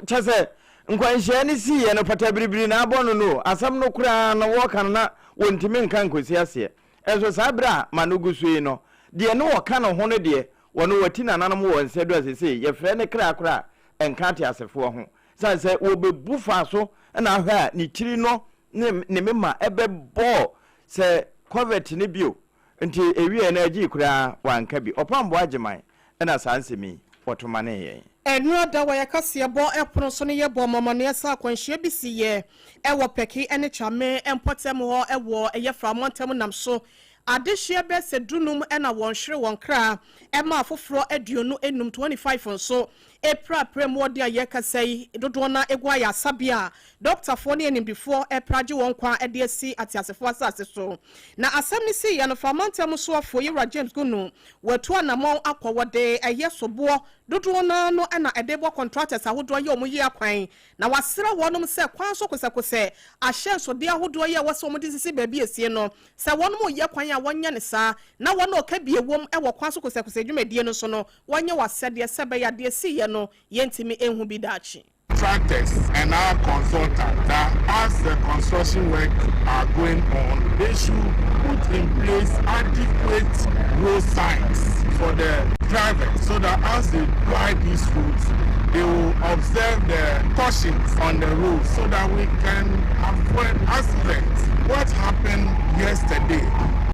kyɛ sɛ nkwanhyia no siiɛ no patabiribiri na abɔ no no o, asɛm no koraa no wɔka no na wɔntumi nka nkɔsi aseɛ. Nso saa berɛ a ma no gu so yi no, deɛ ne wɔka ne ho no deɛ, wɔno wɔati nananom wɔ nsa du a seesei yɛfrɛ no kra koraa a, ɛnka ateasefoɔ ho. Sane sɛ wɔbɛbu faa so na ahwɛ a ne tiri no ne ne mema ɛbɛbɔɔ sɛ covert no bio Nti ewiee no agyii koraa wanka bi. Ɔpamboɔ Agyeman na saa nsɛm yi wɔto manee yɛn. Ɛnora da wɔ yɛ kaseɛbɔ pono so no yɛ bɔɔ mo amaneɛ sɛ akwanhyia bi si yɛ wɔ Pɛki ne Kyame mpɔtam hɔ wɔ Yɛfra mantam nam so adehyeɛ bɛ sɛ dunum na wɔn hwere wɔn kra ɛma afoforɔ 25, 25 nso April aprɛ mu ɔden a yɛrekasa yi, dodoɔ no ara gu ayaresabea a dɔktafoɔ ne animdefoɔ repra agye wɔn nkwa de asi ateasefoɔ asase so. Na asɛm no siiɛ no, fa mantam soafoɔ Yewura James Gunu watu anamɔn akɔ wɔde ɛyɛ soboɔ dodoɔ no ara no na ɛde bɔ contractors ahodoɔ yɛ wɔn yie akwan na wasrɛ wɔnom sɛ kwan so kosɛkosɛ ahyɛnsodeɛ ahodoɔ yi a ɛwɔ sɛ wɔde sisi baabi asie no sɛ wɔnom reyɛ kwan a wɔnyɛ no saa na wɔn a ɔka bie wom wɔ kwan so kosɛkosɛ dwumadie no so no Wɔnyɛ w'asɛdeɛ sɛ ɛbɛyɛ a deɛ ɛsiiɛ no yɛntumi nhu bi daakye. Contractors and our consultants that as the construction work are going on, they should put in place adequate road signs for the drivers so that as they ply these routes, they will observe the cautions on the road so that we can avoid accidents. What happened yesterday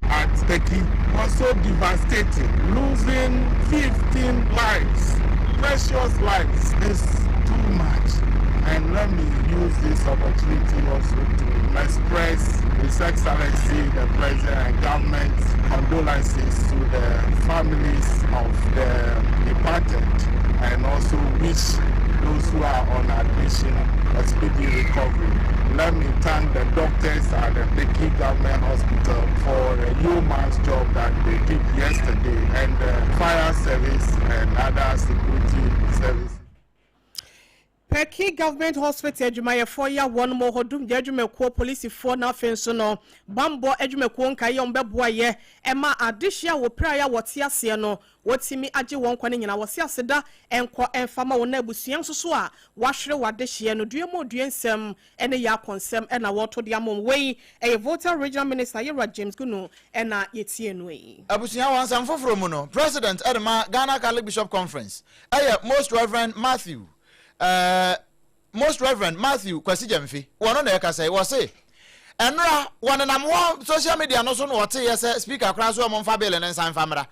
at Peki was so devastating. Losing 15 lives, precious lives, is too much. And let me use this opportunity also to express His Excellency, the President and government condolences to the families of the departed and also wish those who are on admission a speedy recovery. Let me thank the doctors at the Peki Government Hospital for the yeoman's job that they did yesterday and the fire service and other security services. Peki Government Hospital adwumayɛfoɔ yi a wɔn wɔ hɔ, dumgya adwumakuo, polisifoɔ na afei nso no bambɔ adwumakuo nkaeɛ a wɔbɛboa yɛ ɛma adehyeɛ a wɔpiraeɛ a wɔte aseɛ no wɔtumi agye wɔn nkwa no nyinaa, wɔse aseda nkɔ ɛmfa ma wɔn. Na abusua nso so a wɔahwere wɔ adehyeɛ no, dua mu dua nsɛm ne yɛ akɔnsɛm ɛna wɔreto de ama wɔn. Wei ɛyɛ Volta Regional Minister Yɛwura James Gunu ɛna yɛtie no yi. Abusua, wɔ nsɛm foforɔ mu no, President ɛde ma Ghana Catholic Bishop Conference ɛyɛ Most Reverend Matthew Kwasi Gyamfi, wɔno na ɛkasa yi. Wɔse ɛnora wɔnenam hɔ social media no so na wɔteyɛ sɛ Speaker koraa so wɔn mfa bill ne nsa mfa mmra.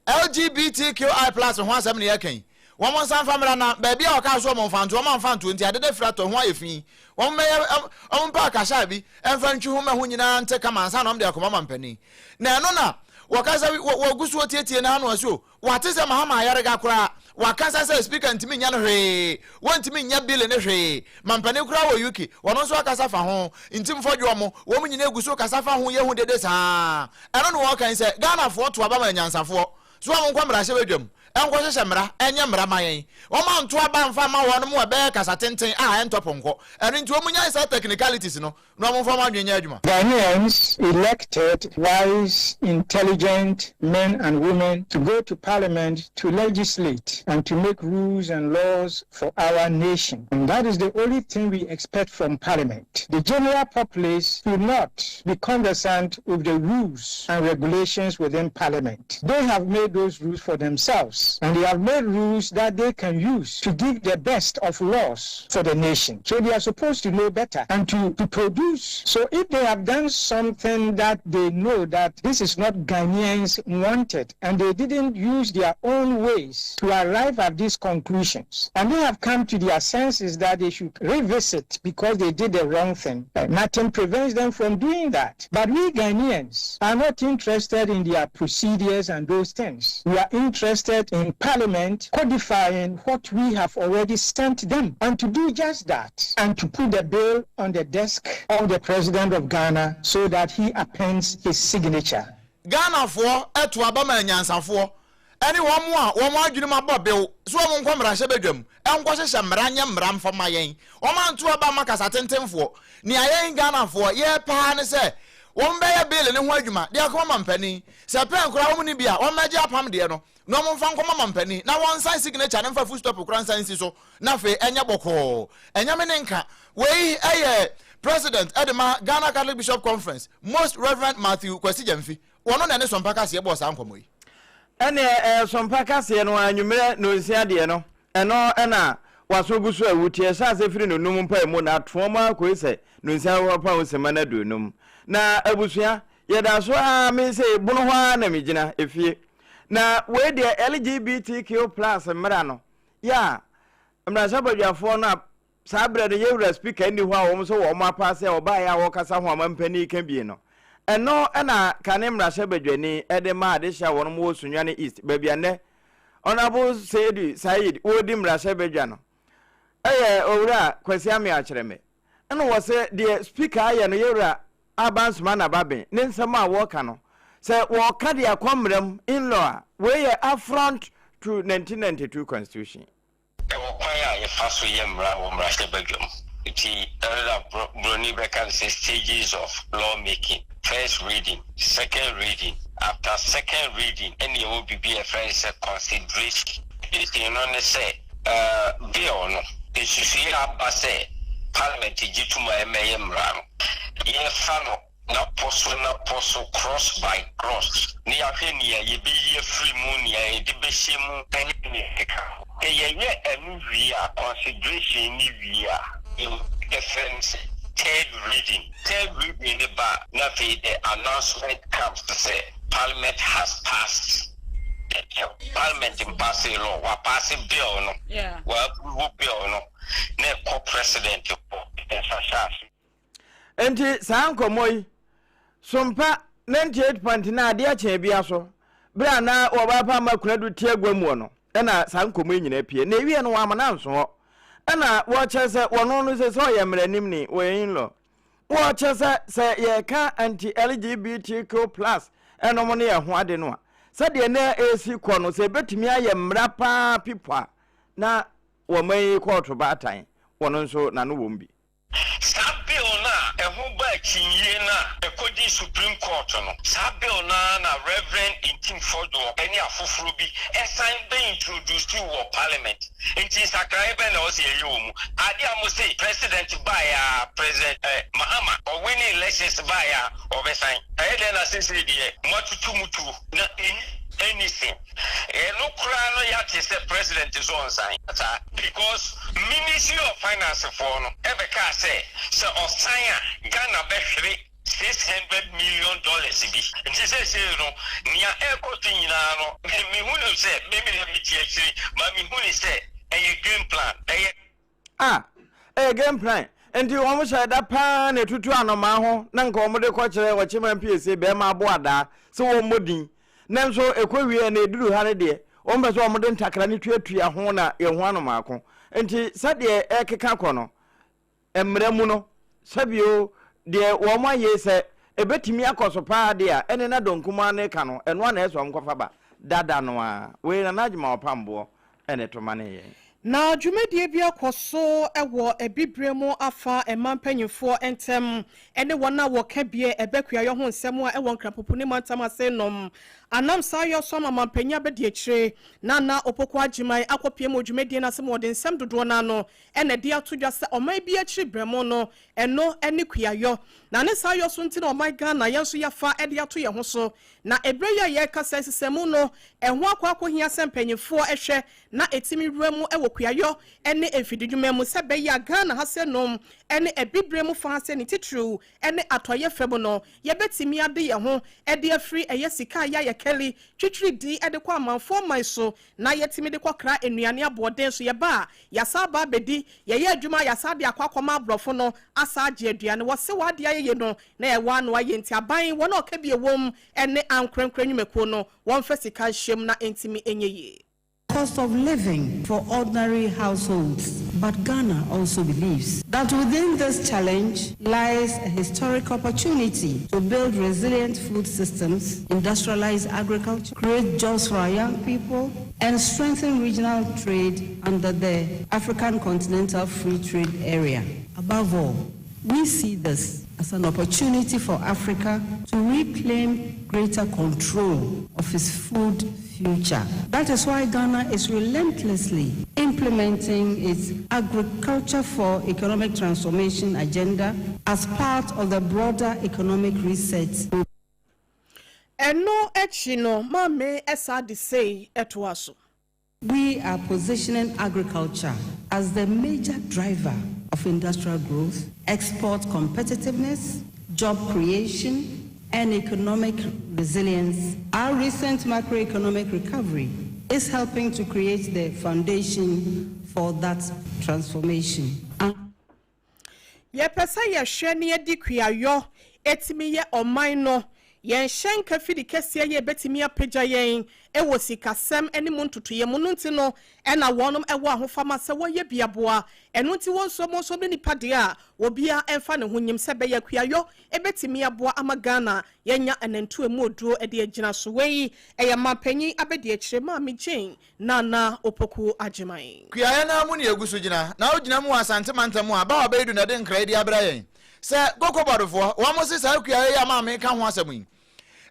LGBTQI+ ho asɛm ne yɛka yi, wɔn nsa mfa mmra, na baabi a wɔka so wɔn mfa nto, wɔn amfa nto nti adeda fira tɔ ho ayɛ fi. Wɔn bɛyɛ wɔn mpa akasa bi mfa ntwi ho ma ho nyinaa nte kama ansa na wɔn de akɔma ma mpanin. Na ɛno na wɔkasa wɔgu so tietie n'ano ɔso wate sɛ Mahama ayarega koraa wakasa sɛ Speaker ntumi nya no hwee, wɔntumi nya bill ne hwee. Mampanin koraa wɔ UK, wɔno nso akasa fa ho. Nti mfɔdwe ɔmo wɔn nyinaa egu so kasa fa ho yɛhu dede saa. Ɛno na wɔkan sɛ Ghanafoɔ to aba ma anyansafoɔ so wɔn nkɔ mmarahyɛ badwam ɛnkɔhyehyɛ mmara, ɛnyɛ mmara ma yɛn. Wɔn anto aba mfa ma wɔn mo ɛbɛyɛ kasa tenten a ɛntɔ pɔnkɔ. Ɛno nti wɔn nyae saa technicalities no na wɔn mfa wɔn adwene nyɛ adwuma. Ghanaians elected wise, intelligent men and women to go to parliament to legislate and to make rules and laws for our nation. And that is the only thing we expect from parliament. The general populace should not be conversant with the rules and regulations within parliament. They have made those rules for themselves, and they have made rules that they can use to give the best of laws for the nation. So they are supposed to know better and to produce. So if they have done something that they know that this is not Ghanaians wanted, and they didn't use their own ways to arrive at these conclusions, and they have come to their senses that they should revisit because they did the wrong thing, nothing prevents them from doing that. But we Ghanaians are not interested in their procedures and those things. We are interested in parliament codifying what we have already sent them, and to do just that, and to put the bill on the desk of the President of Ghana so that he appends his signature. Ghanafoɔ ɛto aba ma anyansafoɔ ɛne wɔn a wɔn adwene mu abɔ bew so wɔn nkɔ mmarahyɛ badwam ɛnkɔhyehyɛ mmara, nyɛ mmara mfa ma yɛn. Wɔn anto aba ma kasa tentenfoɔ. Nea yɛn Ghanafoɔ yɛ paa ne sɛ wɔn bɛyɛ bill ne ho adwuma de akɔma ma mpanin sɛ pɛn koraa wɔn ni bi a wɔn mɛgye apam deɛ no na wɔn mfa nkɔma ma mpanin na wɔn nsan signature ne mfa full stop koraa nsan nsi so na afei ɛnyɛ bɔkɔɔ. Ɛnyɛ me ne nka. Wei ɛyɛ President ɛde ma Ghana Catholic Bishop Conference, Most Reverend Matthew Kwasi Gyamfi, wɔn na ɛne Sɔmpa Kaseɛ bɔɔ saa nkɔmɔ yi. Ɛneɛ ɛyɛ Sɔmpa Kaseɛ no anwummerɛ nonsia deɛ no, ɛno ɛna waso gu so a wutie ɛhyɛ ase firi nonum mpa mu na atoɔ mu akɔi sɛ nonsia papa ho sima no 50. Na abusua, yɛda so a me sɛ bono hɔ ara na megyina efie. Na wei deɛ LGBTQ+ mmara no yɛ a mmarahyɛbadwafoɔ no a saa berɛ no yɛwura Speaker nni hɔ a wɔn nso wɔn apaase a ɔbaeɛ a wɔkasa ho a mampanin ka bie no, ɛno ɛna kane mmarahyɛbadwani ɛde ma adehyɛ a wɔn wɔ Sunyani East, baabi a nnɛ Honorable Seidu Said wɔredi mmarahyɛbadwa no, ɛyɛ Owura Kwasi Amea Kyerɛmɛ. Ɛna wɔ sɛ deɛ Speaker ayɛ no, yɛwura Alban Sumana Bagbin ne nsɛm a wɔreka no sɛ wɔreka de akɔ mmara mu in law a, wei yɛ affront to 1992 constitution. Ɛwɔ kwan a yɛfa so yɛ mmara wɔ mmarahyɛbadwam. Nti ɛno na broni bɛka no sɛ stages of law making, first reading, second reading, after second reading ɛna ɛwɔ biribi a yɛfrɛ no sɛ consideration. Consideration no ne sɛ bill no nsusuiɛ a aba sɛ parliament gye tom a ɛmmɛyɛ mmara no, yɛfa no. Na pɔ so na pɔ so, cross by cross, na yɛahwɛ nea yɛbɛyi afiri mu, nea yɛde bɛhyɛ mu ne nea ɛkeka ho. Sɛ yɛyɛ ɛno wie a, consideration no wie a, yɛfrɛ no sɛ third reading. Third reading no ba a, na afei the announcement comes sɛ Parliament has passed the bill. Parliament mpaasee law, wɔapaase bill no, wɔaapprove bill no, na ɛkɔ President hɔ, nsa hyɛ ase. Enti saa nkɔmmɔ yi, Sompa 98.9 adeɛ kyee bia so, berɛ a na wɔba pa ama Kunadu te agua muɔ no, ɛna saa nkɔmmɔ yi nyinaa pie. Na ɛwie no wɔamma no anso hɔ. Ɛna wɔkyerɛ sɛ wɔno no sɛ sɛ ɔyɛ mmaranimni, wɔyɛ in-law. Wɔkyerɛ sɛ sɛ yɛreka anti-LGBTQ plus ɛnom ne ɛho ade no a, sɛdeɛ na ɛresi kɔ no, sɛ ɛbɛtumi ayɛ mmara paa pipɔ a, na wɔman yi kɔɔto baatan, wɔno nso n'ano wɔ mu bi. Saa bill no a ɛho baa akyinnye no a ɛkɔdii Supreme Court no, saa bill no ara na Rev. Ntim Fordjour ne afoforo bi san bɛ introduced wɔ Parliament. Nti nsakraeɛ bɛn na ɛwɔ sɛ yɛyɛ wɔ mu? Adeɛ a mose President baeɛ ara, President eh, Mahama, ɔwinne elections baeɛ a ɔbɛsan. Ɛyɛ dɛn na seesei deɛ moatutu mo tuo na ɛnni anything? Ɛno koraa no yɛate sɛ president nso ɔnsan saa because ministry of finance foɔ no ɛbɛkaa sɛ sɛ ɔsan a Ghana bɛhwere $600 million bi nti seesei no nea ɛrekɔ so nyinaa no mehu no sɛ me deɛ mete akyiri but mehu no sɛ ɛyɛ game plan ɛyɛ Ah, ɛyɛ game plan. Nti wɔn hyɛ da paa na etutu anomaa ho na nka wɔn de kɔkyerɛ ɔkyema mpiesie bɛrima abo adaa sɛ wɔn mmɔ din. Nanso ɛkɔ wie na eduru ha no deɛ, wɔn pɛ sɛ wɔn de ntakra no tuatua ho na yɛn ho anomaa ko. Nti sɛdeɛ ɛrekeka kɔ no, mmara mu no, sɛbio deɛ wɔn ayɛ yi sɛ ɛbɛtumi akɔ so paa deɛ a, ɛne na dɔn kumaa no reka no, ɛno ara na ɛsɛ sɛ wɔkɔfa ba dada no ara. Wei Nana Agyemang Ɔpamboɔ na ɛto manee yɛn. Na dwumadie bi akɔ so wɔ Abibire mu afa mmaa mpanyinfoɔ ntɛm ne wɔn a wɔka bie ɛbɛ kuayɔ ho nsɛm a ɛwɔ Nkrampopuni mantam ase nom. Anam saa yɔ so ama manpanyin abadiakyire Nana Opoku Agyemang akɔpie mu wɔ dwumadie no ase ma wɔde nsɛm dodoɔ no ano na ɛde ato dwa sɛ ɔman bi akyiri brɛmo no ɛno ne kuayɔ. Na ne saa yɔ so nti na ɔman Ghana yɛn nso yɛafa de ato yɛn ho so. Na ɛberɛ yi a yɛrekasa yi sesɛmu no ɛho akɔ akɔhia sɛ mpanyinfoɔ hwɛ na ɛtumi wura mu wɔ kuayɔ ne mfididwuma mu sɛ ɛbɛyɛ a Ghana ha sɛ nom ne Abibire mu fa ha sɛ ne titiriw ne Atɔeɛ fam no yɛbɛtumi ade yɛn ho de afiri ɛyɛ sika a yɛayɛ kali twitwiri di de kɔ amanfoɔ man so na yɛtumi de kɔkra nnuane aboɔden so yɛba a yɛasan aba abɛdi yɛyɛ adwuma a yɛasan de akɔ akɔma aborɔfo no asan agye aduane wɔse w'adeɛ ayɛ yie no na ɛwɔ ano ayɛ nti aban wɔn a ɔka bi ɛwom ne ankorankora nnwumakuo no wɔmfa sika nhyɛm na ɛntumi nyɛ yie. Cost of living for ordinary households. But Ghana also believes that within this challenge lies a historic opportunity to build resilient food systems, industrialize agriculture, create jobs for our young people, and strengthen regional trade under the African Continental Free Trade Area. Above all, we see this as an opportunity for Africa to reclaim greater control of its food future. That is why Ghana is relentlessly implementing its Agriculture for Economic Transformation agenda as part of the broader economic reset. Ɛno akyi no, Maame san de sei toaa so. We are positioning agriculture as the major driver of industrial growth, export competitiveness, job creation, and economic resilience. Our recent macroeconomic recovery is helping to create the foundation for that transformation. Yɛpɛ sɛ yɛhwɛ na yɛde kuayɔ tumi yɛ ɔman no yɛn hyɛnka fidi kɛseɛ yɛ ɛbɛtumi apagya yɛn wɔ sikasɛm ne mu ntotoeɛ mu no nti no na wɔnom wɔ ahofama sɛ wɔyɛ bi aboa. Ɛno nti wɔn nso wɔn nso ne nipa deɛ a obiara mfa ne ho nyim sɛ ɛbɛyɛ kuayɔ ɛbɛtumi aboa ama Ghana yɛanya anantuo ɛmu oduro de agyina so. Wei ɛyɛ manpanyin abɛdiakyire Maame Jane Nana Opoku Agyemang. Kuayɛ no ara mu na yɛgu so gyina, na wogyina mu wɔ Asante mantam mu a, Bawa Baidu na ɛde nkra yi de abrɛ yɛn sɛ Kokobɔdfoɔ, wɔn se saa kuayɛ yi a maame reka ho asɛm yi,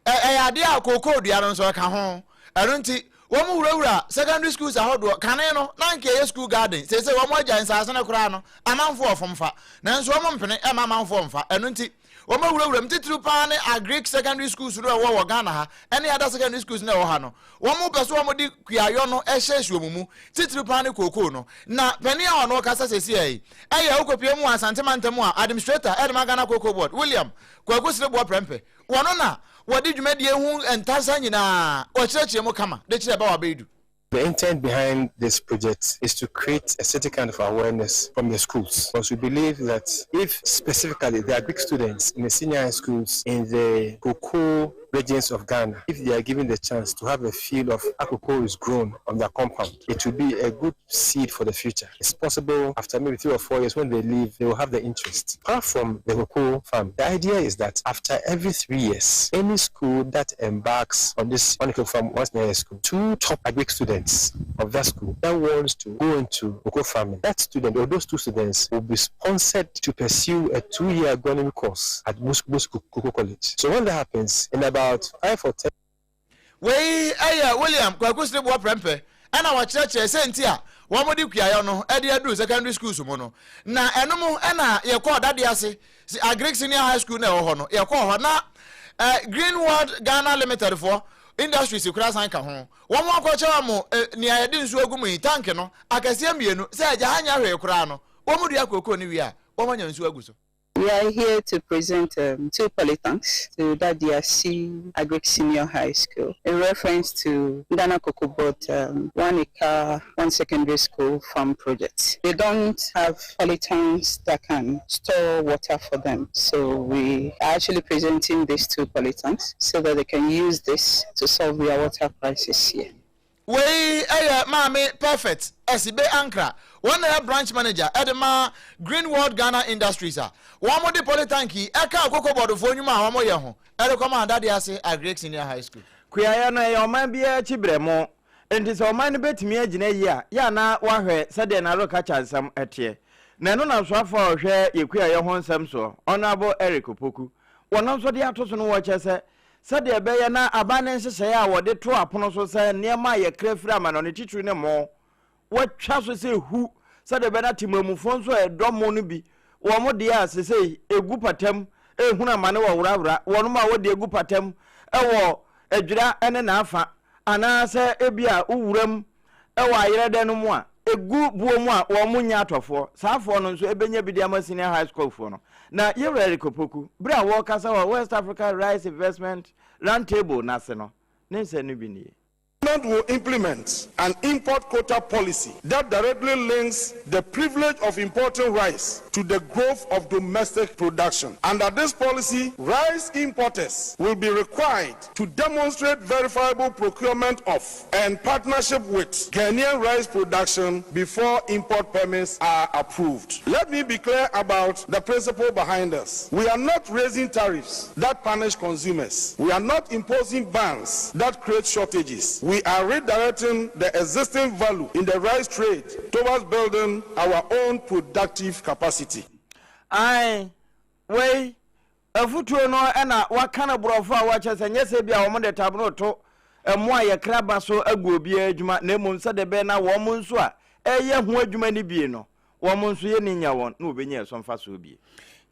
ɛ, ɛyɛ adeɛ a kookoo dua no nso ɛka ho. Ɛno nti, wɔn wurawura secondary schools ahodoɔ, kane no, na anka ɛyɛ school garden, seesei wɔn agyae nsaase no koraa no, amanfoɔ ɔfom fa, nanso wɔn mpene mma amanfoɔ mfa, ɛno nti, Wɔn awurawura mu titiriw paa ne Agric secondary schools no a ɛwɔ wɔ Ghana ha ne other secondary schools no a ɛwɔ ha no. Wɔn pɛ so wɔn de kuayɔ no hyɛ nsuo mu mu titiriw paa ne kookoo no. Na panin a ɔno kasa seesei yi ɛyɛ wokɔpue mu wɔ Asante mantam a administrator ɛde ma Ghana Cocoa Board William Kwaku Sereboɔ Prɛmpɛ. Wɔno na wɔde dwumadie ho ntansa nyinaa wɔkyerɛkyerɛ mu kama de kyerɛ Bawa Beidu. The intent behind this project is to create a certain kind of awareness from the schools because we believe that if specifically the agric students in the senior high schools in the cocoa regions of Ghana, if they are given the chance to have a feel of how cocoa is grown on their compound, it will be a good seed for the future. It's possible after maybe three or four years when they leave, they will have the interest. Apart from the cocoa farm, the idea is that after every three years, any school that embarks on this one cocoa farm once in a school, two top agric students of that school that wants to go into cocoa farming, that student or those two students will be sponsored to pursue a two-year agronomy course at Musco Cocoa College. So when that happens, in about five or ten Wei yɛ William Kwaku Sereboɔ Prempeh na ɔkyerɛkyerɛ sɛ nti a wɔde kuayɔ no de aduru secondary schools mu no. Na ɛno mu na yɛkɔɔ Dade ase Agric Senior High School na ɛwɔ hɔ no. Yɛkɔɔ hɔ na eh, Green World Ghana Limited foɔ industries koraa san ka ho. Wɔn akɔkyɛ wɔn eh, nea yɛde nsuo agu mu yi, tank no, akɛseɛ mmienu, sɛ agya ha nyɛ hwee koraa no, wɔn dua kookoo no wie a, wɔn anya nsuo agu so. We are here to present um, two polytanks to Dadiasi Agric Senior High School in reference to Ghana Cocoa Board um, one acre, one secondary school farm project. They don't have polytanks that can store water for them. So we are actually presenting these two polytanks so that they can use this to solve their water crisis here. Wei yɛ Maame Perfect Asibe Ankrah, wɔn na ɛyɛ Branch Manager de ma Green World Ghana Industries a wɔde polytank yi ka Cocoa Board foɔ nnwuma a wɔyɛ ho de kɔma Adadease Agric Senior High School. Kuayɛ no, ɛyɛ ɔman biara kyibrɛmo. Enti sɛ ɔman no bɛtumi agyina yie a, yɛ a na wɔahwɛ sɛdeɛ n'arokakya nsɛm teɛ. Na ɛno na soafoɔ a ɔhwɛ yɛ kuayɛ ho nsɛm soɔ, Honourable Eric Opoku, wɔno nso de ato so no wɔkyerɛ sɛ, Sɛdeɛ ɛbɛyɛ na aban no nhyehyɛeɛ a wɔde to apono so sɛ nneɛma a yɛkra firi amanɔne titiriw ne mo, wɔatwa so sɛ hu, sɛdeɛ ɛbɛyɛ na temammufoɔ nso a ɛdɔ mo no bi, wɔn deɛ a sesei ɛgu patam rehunu amane wɔ worawora, wɔnom a wɔde agu patam wɔ adwira ne n'afa, anaasɛ ebia wo wuram wɔ ayerɛdɛ no mu a, ɛgu buo mu a wɔn nnya atɔfoɔ. Saa foɔ no nso ɛbɛnya bi de ama senior high school foɔ no. Na Yewura Eric Opoku, berɛ a wɔrekasa wɔ West Africa Rice Investment Round Table no ase no, ne nsɛm no bi nie. Government will implement an import quota policy that directly links the privilege of importing rice to the growth of domestic production. Under this policy, rice importers will be required to demonstrate verifiable procurement of and partnership with Ghanaian rice production before import permits are approved. Let me be clear about the principle behind this. We are not raising tariffs that punish consumers. We are not imposing bans that create shortages. We are redirecting the existing value in the rice trade towards building our own productive capacity. Ae, wei, afutuo no na waka no borɔfo a wɔakyɛ sɛ nyɛ sɛ bi a wɔn de tab no reto mmoa a yɛkra ba so agu obiara adwuma na mmom sɛdeɛ ɛbɛyɛ na wɔn nso a ɛreyɛ ho adwuma no bie no wɔn nso yɛnni nya wɔn na wɔbɛnya ɛso mfasoɔ bie.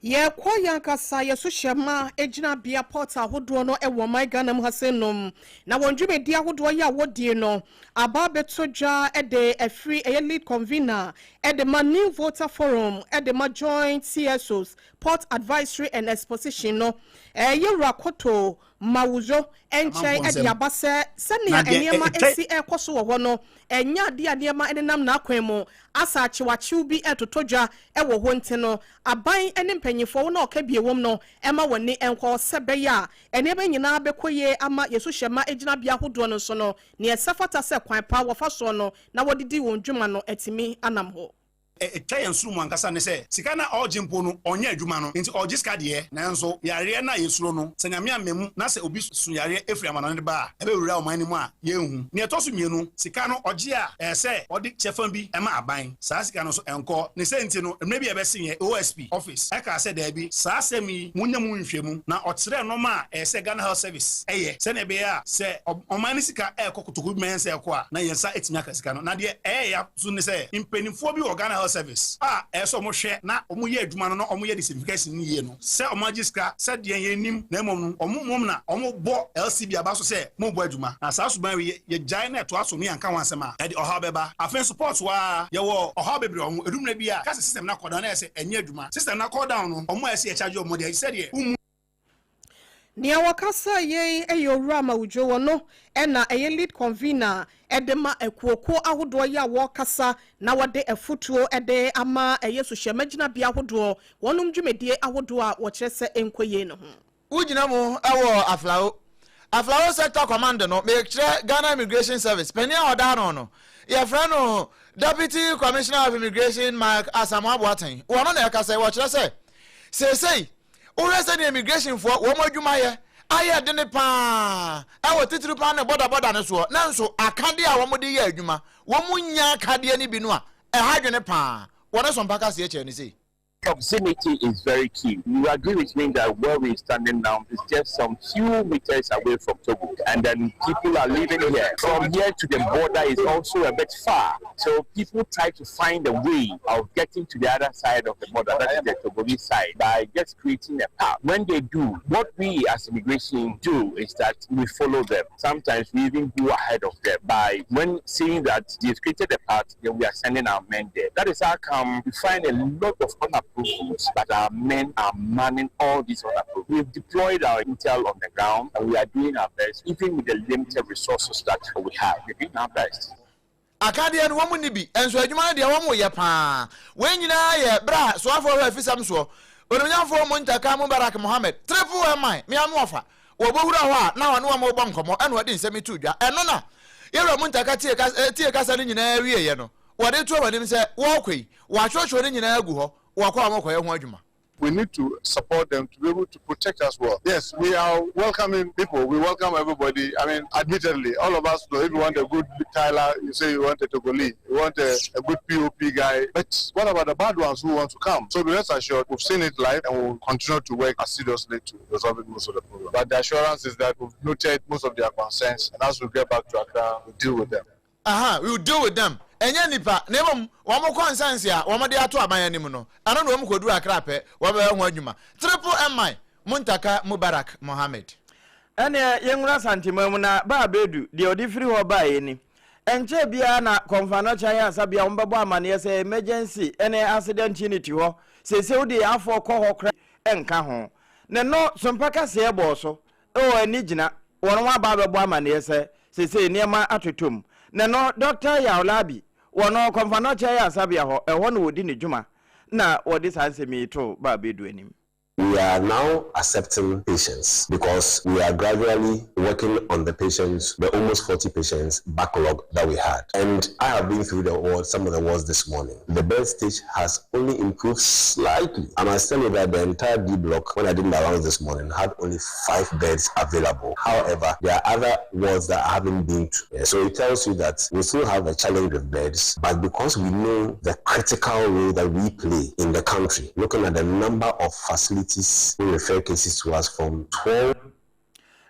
Yɛkɔ yɛn ankasa yɛn so hyɛmma gyinabea port ahodoɔ no wɔ ɔman Ghana mu ha sei nom, na wɔn dwumadie ahodoɔ yi a wɔdie no aba abɛtɔ dwa de afiri ɛyɛ lead convener de ma New Voter Forum de ma Joint CSOs Port Advisory and Exposition no ɛyɛ Wura Koto Mawuzo nkyɛn Amanfoɔ de nsɛm. aba sɛ sɛnea Na deɛ nneɛma ɛtwa. si rekɔ so wɔ hɔ no, ɛnyɛ adeɛ a nneɛma nenam n'akwan mu asa akyewakyew bi retotɔ dwa wɔ hɔ nti no, aban ne mpanyimfoɔ, wɔn a wɔka bi wom no, mma wɔn ani nkɔ hɔ sɛ ɛbɛyɛ a nneɛma nyinaa bɛkɔ yie ama yɛn suhyɛmma gyinabea ahodoɔ no nso no, nea ɛsɛ fata sɛ kwan pa a wɔfa soɔ no na wɔde di wɔn dwuma no atumi anam hɔ. Ɛtwa yɛn soro mu ankasa ne sɛ, sika no a ɔregye mpo no, ɔnyɛ adwuma no, nti ɔregye sika deɛ, nanso yareɛ no a yɛsuro no, sɛ Nyame amma mu na sɛ obi so yareɛ firi amanɔne de ba a, ɛbɛwura ɔman no mu a yɛnhu. Nea ɛtɔ so mmienu, sika no ɔgye a, ɛyɛ sɛ ɔde kyɛfa bi ma aban. Saa sika no nso, ɛnkɔ. Ne sɛ nti no, mmerɛ bi a ɛbɛseeɛ, OSP office kaa sɛ daabi, saa asɛm yi, monyɛ mu nhwehwɛmu. Na ɔkyerɛɛ nnoɔma a ɛyɛ sɛ Ghana Health Service yɛ, sɛdeɛ ɛbɛyɛ a sɛ ɔman no sika rekɔ kotoku bi ma yɛn sɛ ɛrekɔ a, na yɛn nsa atumi aka sika no. Na deɛ ɛyɛ ya nso ne sɛ, mpanimfoɔ bi wɔ Ghana Health. Health Service a ɛyɛ sɛ wɔhwɛ na wɔyɛ adwuma no na wɔyɛ disinfection no yie no, sɛ wɔagye sika sɛ deɛn yɛnnim, na mmom no wɔn mmom na wɔbɔ LCB aba so sɛ morebɔ adwuma. Na saa suban wei yɛgyae na ɛtoa so ne yɛanka ho asɛm a, ɛde ɔhaw bɛba. Afei nso port hɔ ara yɛwɔ ɔhaw bebree wɔ ho, ɛdu mmerɛ bi a ka sɛ system no akɔ down na ɛyɛ sɛ ɛnyɛ adwuma. System no akɔ down no, wɔn a ɛsɛ sɛ yɛcharge wɔn deɛ sɛdeɛ wommu. Nea wɔkasa yei yɛ Owura Mawudjo, ɔno na ɛyɛ lead convener de ma akuokuo ahodoɔ yi a wɔrekasa na wɔde afutuo de ama ɛyɛ suhyɛma gyinabea ahodoɔ wɔnom dwumadie ahodoɔ a wɔkyerɛ sɛ ɛnkɔ yie no ho. Wogyina mu wɔ Aflao. Aflao Sector Command no, mekyerɛ Ghana Immigration Service, panin a ɔda ano no, yɛfrɛ no Deputy Commissioner of Immigration Mike Asamoah Boateng. Wɔno na ɛkasa yi, wɔkyerɛ sɛ seesei Wohwɛ sɛnea immigrationfoɔ wɔn adwumayɛ ayɛ dene paa ɛwɔ titiri paa ne bɔda bɔda no soɔ, nanso akadeɛ a wɔn de yɛ adwuma, wɔn nnya akadeɛ no bi no a, ɛha adwene paa. Wɔne Sompa kaseɛ kyɛɛ no sei. Proximity is very key. You agree with me that where we're standing now is just some few meters away from Togo, and then people are living here. From here to the border is also a bit far, so people try to find a way of getting to the other side of the border, that is the Togolese side, by just creating a path. When they do, what we as immigration do is that we follow them. Sometimes we even go ahead of them by when seeing that they've created a path, then we are sending our men there. That is how come we find a lot of unapproved routes, but our men are manning all these unapproved. We've deployed our intel on the ground, and we are doing our best, even with the limited resources that we have. We're doing our best. Akadeɛ no wɔn nni bi, nso adwuma no deɛ wɔn yɛ paa. Wei nyinaa yɛ berɛ a soafoɔ hwɛ afisɛm soɔ, Onimnyamfoɔ Muntaka Mubarak Mohammed, Triple MI, Meamoɔfa, wɔbɔwura hɔ a na ɔne wɔn rebɔ nkɔmmɔ ɛna ɔde nsɛm yi too dwa. Ɛno na Yɛwura Muntaka tie kasa, tie kasa no nyinaa wieeɛ no, wɔde to wɔn anim sɛ wɔrekɔ yi, wɔatwerɛtwerɛ ne nyinaa agu hɔ, wɔkɔ a wɔrekɔyɛ ho adwuma. We need to support them to be able to protect us well. Yes, we are welcoming people. We welcome everybody. I mean, admittedly, all of us know if you want a good tiler, you say you want a Togolese, you want a, a good POP guy. But what about the bad ones who want to come? So be rest assured, we've seen it live and we'll continue to work assiduously to resolve most of the problem. But the assurance is that we've noted most of their concerns, and as we get back to Accra, we'll deal with them. Aha, we will deal with them. Ɛnyɛ nnipa, na mmom wɔn concerns a wɔde ato aban anim no, ɛno na wɔn kɔduru Accra pɛ, wɔbɛyɛ ho adwuma. Triple MI, Muntaka Mubarak Mohammed. Ɛneɛ yɛnwura Asanteman mu na Baa Bedu deɛ ɔde firi hɔ baeɛ ni. Ɛnkyɛɛ biara na Kɔmfoanɔkye Ayaresabea wɔbɛbɔ amaneɛ sɛ emergency ne accident unit hɔ seesei wode afoɔ kɔ hɔ koraa nka ho. Ne no Sompa kaseɛ bɔɔ so Oh, ani gyina. Wɔn aba abɛbɔ amanneɛ sɛ seesei nneɛma atotɔ mu. Na ɛno, Dɔkta Yaw Larbi, wɔ no Kɔmfanɔkye Ayaresabea hɔ, ɛhɔ na ɔdi ne dwuma, na wɔde saa nsɛm yi too Baa Bedu anim. We are now accepting patients because we are gradually working on the patients, the almost 40 patients backlog that we had. And I have been through the ward, some of the wards this morning. The bed stage has only improved slightly. I must tell you that the entire D block, when I did my rounds this morning, had only five beds available. However, there are other wards that I haven't been to. Yeah, so it tells you that we still have a challenge with beds, but because we know the critical role that we play in the country, looking at the number of facilities who refer cases to us from 12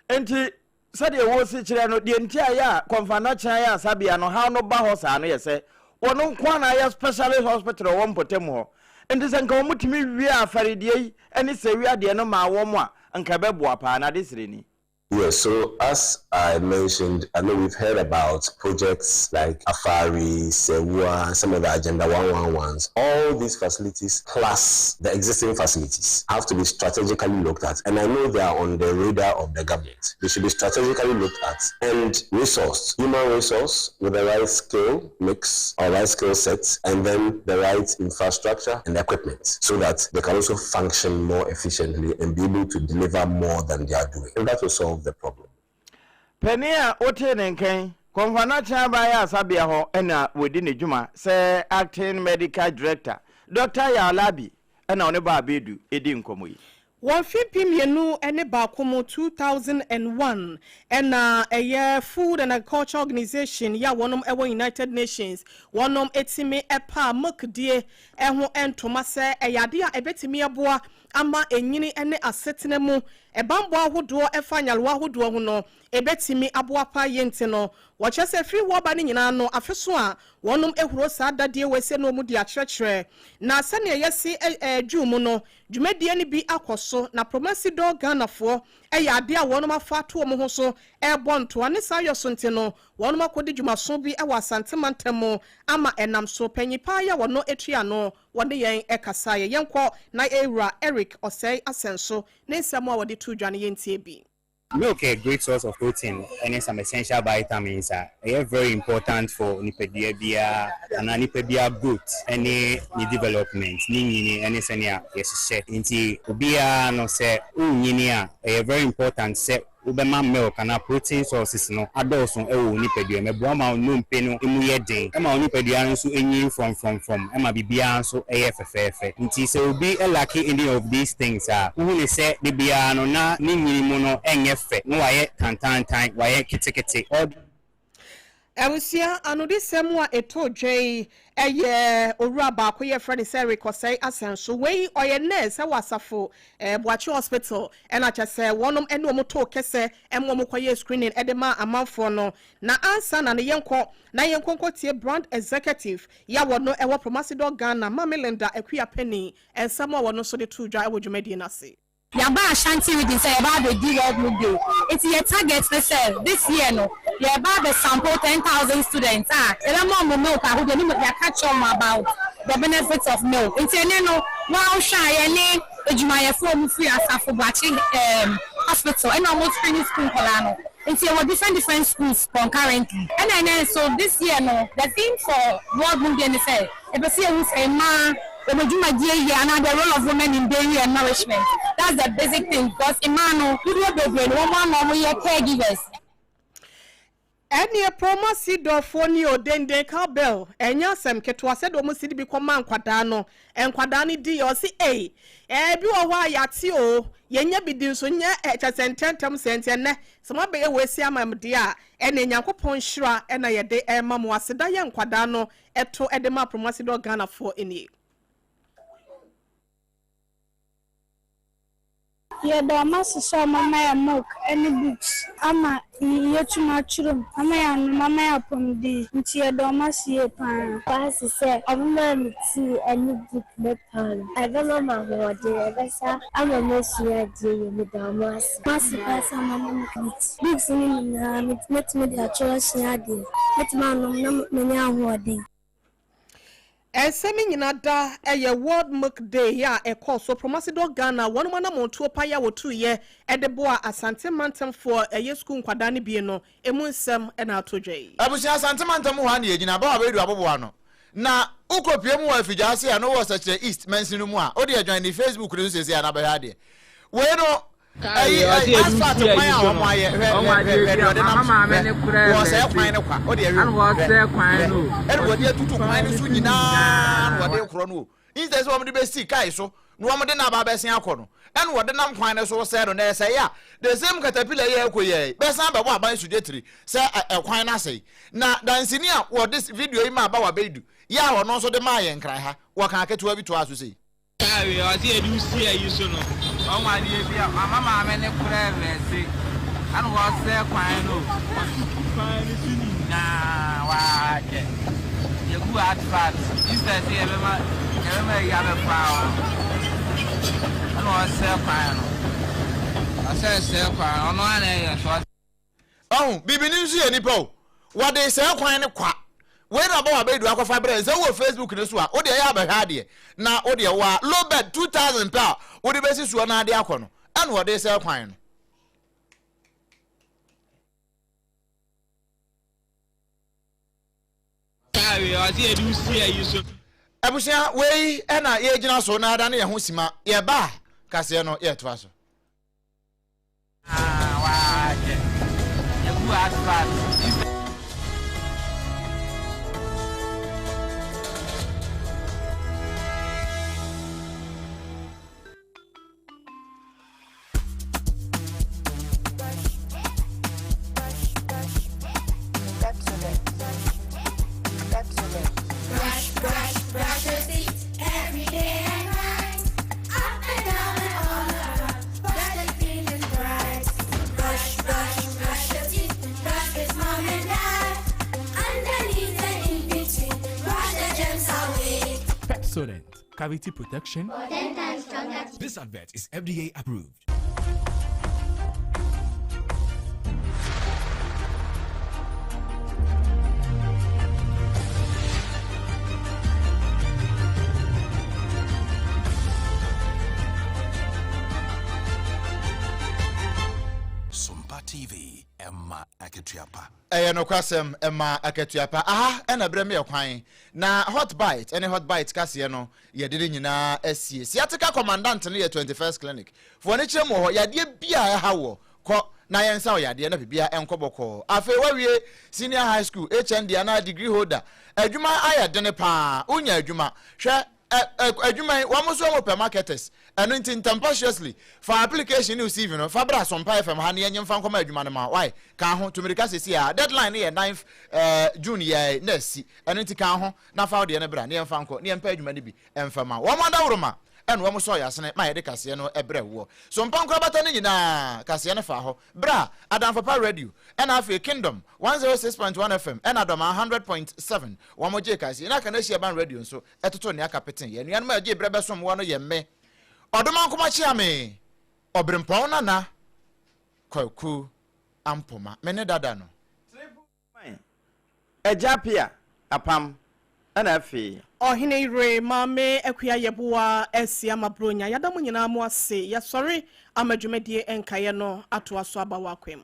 Enti, sɛdeɛ wɔsi kyerɛ no, deɛ nti a ɛyɛ a Kɔmfannɔkye Ayaresabea no haw no ba hɔ saa no yɛ sɛ wɔn nko ara na ayɛ specialist hospital wɔ mpɔtam hɔ. Enti sɛ nka wɔtumi wie afaredeɛ yi ne sɛwia deɛ no maa wɔn a, nka ɛbɛboa paa. N'adesrɛ ni. Yes, so as I mentioned, I know we've heard about projects like Afari, Sewua, some of the Agenda 111s. All these facilities plus the existing facilities have to be strategically looked at. And I know they are on the radar of the government. They should be strategically looked at and resourced. Human resource with the right skill mix or right skill sets, and then the right infrastructure and equipment so that they can also function more efficiently and be able to deliver more than they are doing. And that will solve the problem. Panin a wotee ne nka yi, Kɔmfoanɔkye Aba Ayaresabea hɔ na wɔdi ne dwuma sɛ Acting Medical Director, Dɔkta Yaw Larbi na ɔne Baa Bedu di nkɔmmɔ yi. Wɔ mfe 2001 mu, 2001, ɛna ɛyɛ Food and Agriculture Organization yi a wɔnom ɛwɔ United Nations, wɔnom ɛtumi ɛpaa milk die ɛho ntoma sɛ ɛyɛ adeɛ a ɛbɛtumi aboa ama ɛnyini ne asetena mu. ɛbanbɔ ahodoɔ ɛfa nyarewa ahodoɔ ho no ɛbɛtumi aboa paa yie nti no wɔkyerɛ sɛ firi wɔba no nyinaa no afe so a wɔnom ehuro saa dadeɛ wɔ ese no wɔn de akyerɛkyerɛ na sɛnea yɛsi ɛɛ mu no dwumadie no bi akɔ so na Promasidor Ghanafoɔ ɛyɛ adeɛ a wɔnom afa ato wɔn ho so ɛrebɔ ntoa ne saa yɛ so nti no wɔnom akɔdi dwumaso bi ɛwɔ Asante mantam mu ama ɛnam so panyin paa yɛ wɔn etua no wɔne yɛn ɛkasa yɛ yɛnkɔ na ewura Eric Ɔsɛe Asɛnso ne nsɛm a wɔde to dwa no yɛntie bi. Milk a great source of protein and some essential vitamins a ɛyɛ very important for nipadua biara anaa nipa biara growth ɛne ne development, ne nyini ɛne sɛnea yɛhyehyɛ. Nti obiara no, sɛ wonyini a, ɛyɛ very important sɛ wobɛma milk anaa protein sources no adɔɔso ɛwɔ wo nipadua mu. Ɛboa ma wo nnompe no emu yɛ den, ɛma wo nipadua no nso enyin frɔmfrɔmfrɔm, ɛma biribiara nso ɛyɛ fɛfɛɛfɛ. Nti sɛ obi ɛlack any of these things a, wohu ne sɛ de biara no na ne nyini mu no ɛnyɛ fɛ, na wayɛ tantantan, wayɛ ketekete. Abusua, anodisɛm a ɛtɔ dwa yi ɛyɛ owura baako yɛfrɛ no sɛ Eric Ɔsɛe Asɛnso. Wei ɔyɛ nurse ɛwɔ Asafo Boakye Hospital, ɛna kyɛ sɛ wɔnom ɛne wɔn too kɛsɛ ɛma wɔn kɔyɛ screening ɛde ma amanfoɔ no. Na ansa na ne yɛnkɔ na yɛnkɔ nkɔtie brand executive yɛ a wɔno ɛwɔ Promasidor Ghana, Maame Linda Akua Penny, nsɛm a wɔno nso de to dwa ɛwɔ dwumadie no ase. Yaba Ashanti Region sɛ yɛba abɛdi World Milk Day, nti yɛ target ne sɛ this year no yɛba abɛ sample 10,000 students a yɛbɛma ɔmo milk ahodoɔ ne yɛaka kyerɛ ɔmo about the benefits of milk. Nti ɛnɛ no wɔahwɛ a, yɛne adwumayɛfoɔ a ɔmo firi Asafo Boakye Hospital ɛna ɔmo screening school nkɔlaa no. Nti yɛwɔ different different schools concurrently. Ɛna ɛnɛ nso, this year no, the theme for World Milk Day ne sɛ ɛpɛ sɛ yɛhu sɛ mmaa wɔn adwumadie yie anaa the role of women in dairy and nourishment. That's the basic thing, because mmaa no dodoɔ bebree no, wɔn ano wɔn yɛ caregivers. Ɛneɛ Promasidorfoɔ ne odenden cowbell ɛnyɛ asɛm ketewa sɛdeɛ ɔmo si de bi kɔma nkwadaa no, nkwadaa no di yɛ ɔsi ei, ɛɛ bi wɔ hɔ a yɛate o, yɛnyɛ bi di nso nyɛ ɛkyɛ sɛ ntɛntɛm sɛ. Nti ɛnɛ sɛ mo abɛyɛ wɔ esi ama m deɛ a, ɛne Nyankopɔn nhyira ɛna yɛde ɛma mo. Aseda yɛ nkwadaa no ɛto ɛde ma Promasidor Ghanafoɔ nie. Yɛda ɔmo ase sɛ ɔmo ama yɛ milk ne books ama yɛtumi atwerɛ mu, ama yɛ anom, ama yɛ apɔmuden, nti yɛda ɔmo ase yie paa. Ase sɛ ɔmo maa me tea ne book ne pan, ɛbɛma me ahoɔden, ɛbɛsa ama masua adeɛ yie. Meda ɔmo ase. Ase paa sɛ ɔmo ama me books books no nyinaa, mɛtumi de atwerɛ asua adeɛ, mɛtumi anom na manya ahoɔden. Ɛnsɛm nyinaa da ɛyɛ World Milk Day a ɛkɔɔ so, Promasidor Ghana wɔn anammɔntuo pa yɛ a wɔtuiɛ ɛde boa Asante mantamfoɔ ɛyɛ sukuu nkwadaa no bie no emu nsɛm ɛna ato dwa yi. Abusua, Asante mantam hɔ a ne yɛgyina bɛ wɔ abɛdu aboboa no na wokɔpie mu wɔ Afigya ase a no wɔ Sɛkyerɛ East mansini no mu a wode adwan ne Facebook no so seesei a na bɛhwɛ adeɛ wei no. Ɛyi ɛyi asphalt kwan a wɔn ayɛ, hwɛ hwɛ hwɛ hwɛ deɛ ɔde nam so, hwɛ, wɔsɛɛ kwan no kwa. Ɔde ɛhwɛ hwɛ hwɛ ɛna wɔde atutu kwan no so nyinaa na wɔde korɔ no o. Instead sɛ wɔn de bɛsi kae so na wɔn de n'aba abɛsen akɔ no, ɛna wɔde nam kwan no so sɛɛ no. Na ɛsɛe a, the same caterpillar yɛ ɛkɔ yɛ bɛsan bɛbɔ aban sodwa tiri sɛ ɛkwan no asɛe. Na dansini a wɔde video yi maa Bawa Beidu yɛ a ɔno nso de maa yɛn Nkran ha, wɔka aketewa bi toaa so sei. Kaa wei ɔse yɛde wo si ayi so no, ɔho adeɛ bi a ama maame ne korɛ vɛse ɛna wɔsɛ kwan no, wɔtutu kwan no so nyinaa wakyɛ yɛgu asphalt instead sɛ yɛbɛma yɛbɛma ayi abɛfa hɔ ɛna ɔsɛ kwan no, ɔsɛ sɛ kwan no ɔno ana ɛyɛ so. Ɔho, bibini nso yɛ nipa o. Wɔde sɛɛ kwan no kwa. Wei na ɔbɔ w'abɛdu akɔfa brɛ. Sɛ wowɔ Facebook no so a, wode ɛyɛ abɛhwɛ adeɛ. Na wode ɛwɔ a, low bed 2000 pɛ a wode bɛsi soɔ na ade akɔ no. Ɛna wɔde sɛɛ kwan no. Abusua, wei ɛna yɛgyina so na adane yɛn ho sima. Yɛba a, kaseɛ no yɛtoa so. Brush, brush, brush your teeth every day and night. Up and down and all around. Brush the clean and Cavity protection. For 10 times stronger teeth. This advert is FDA approved. Sompa TV, ɛma akatua pa. Ɛyɛ nokwasɛm, ɛma akatua pa. Aha na berɛ meyɛ kwan na Hot Bite ne Hot Bite kaseɛ no yɛde ne nyinaa asie. Sciatica Commandant no yɛ 21st Clinic. Fa w'ani kyerɛ mu wɔ hɔ, yadeɛ biara a ɛha woɔ, kɔ na yɛnsa wo yadeɛ na biribiara nkɔ bɔkɔɔ. Afei woawie Senior High School, HND anaa Degree holder, adwuma ayɛ dene paa, wonya adwuma. Hwɛ Ɛ ɛ adwuma yi, wɔn nso wɔn pɛ marketers. Ɛno nti ntɛmpa seriously, fa application ne wo CV no fa bra Sompa FM ha na yɛnye mfa nkɔma adwuma no ma wo. Wai? Ka ho, tu mirika seesei ara. Deadline no yɛ ninth eh, June yɛɛ na asi. Ɛno nti ka ho na fa wo deɛ no bra na yɛmfa nkɔ na yɛmpɛ adwuma no bi mfa ma wo. Wɔn adaworoma ɛna wɔn sɔɔ yɛn asene ma yɛde kaseɛ no brɛ woɔ. Sompa nkorabata no nyinaa, kaseɛ no faa hɔ. Bra, Adamfo Pa Radio, ɛna afei Kingdom 106.1 FM ɛna Dɔmaa 100.7 wɔn gyee kaseɛ. Na Kanahyi Urban Radio nso ɛtoto nea aka petee. Yɛn nuanom a ɛgyee berɛ bɛsom woɔ no yɛ me, Ɔdomankoma Kyeame, Ɔberempɔn Nana Kwaku Ampoma, me ne dada no. Agya Appiah Apam ɛna afei. Ɔhene yere Maame Akua Yeboah asi ama Buronya. Yɛda mo nyinaa mo ase. Yɛsɔre ama dwumadie nkaeɛ no atoa so aba wɔ akwam.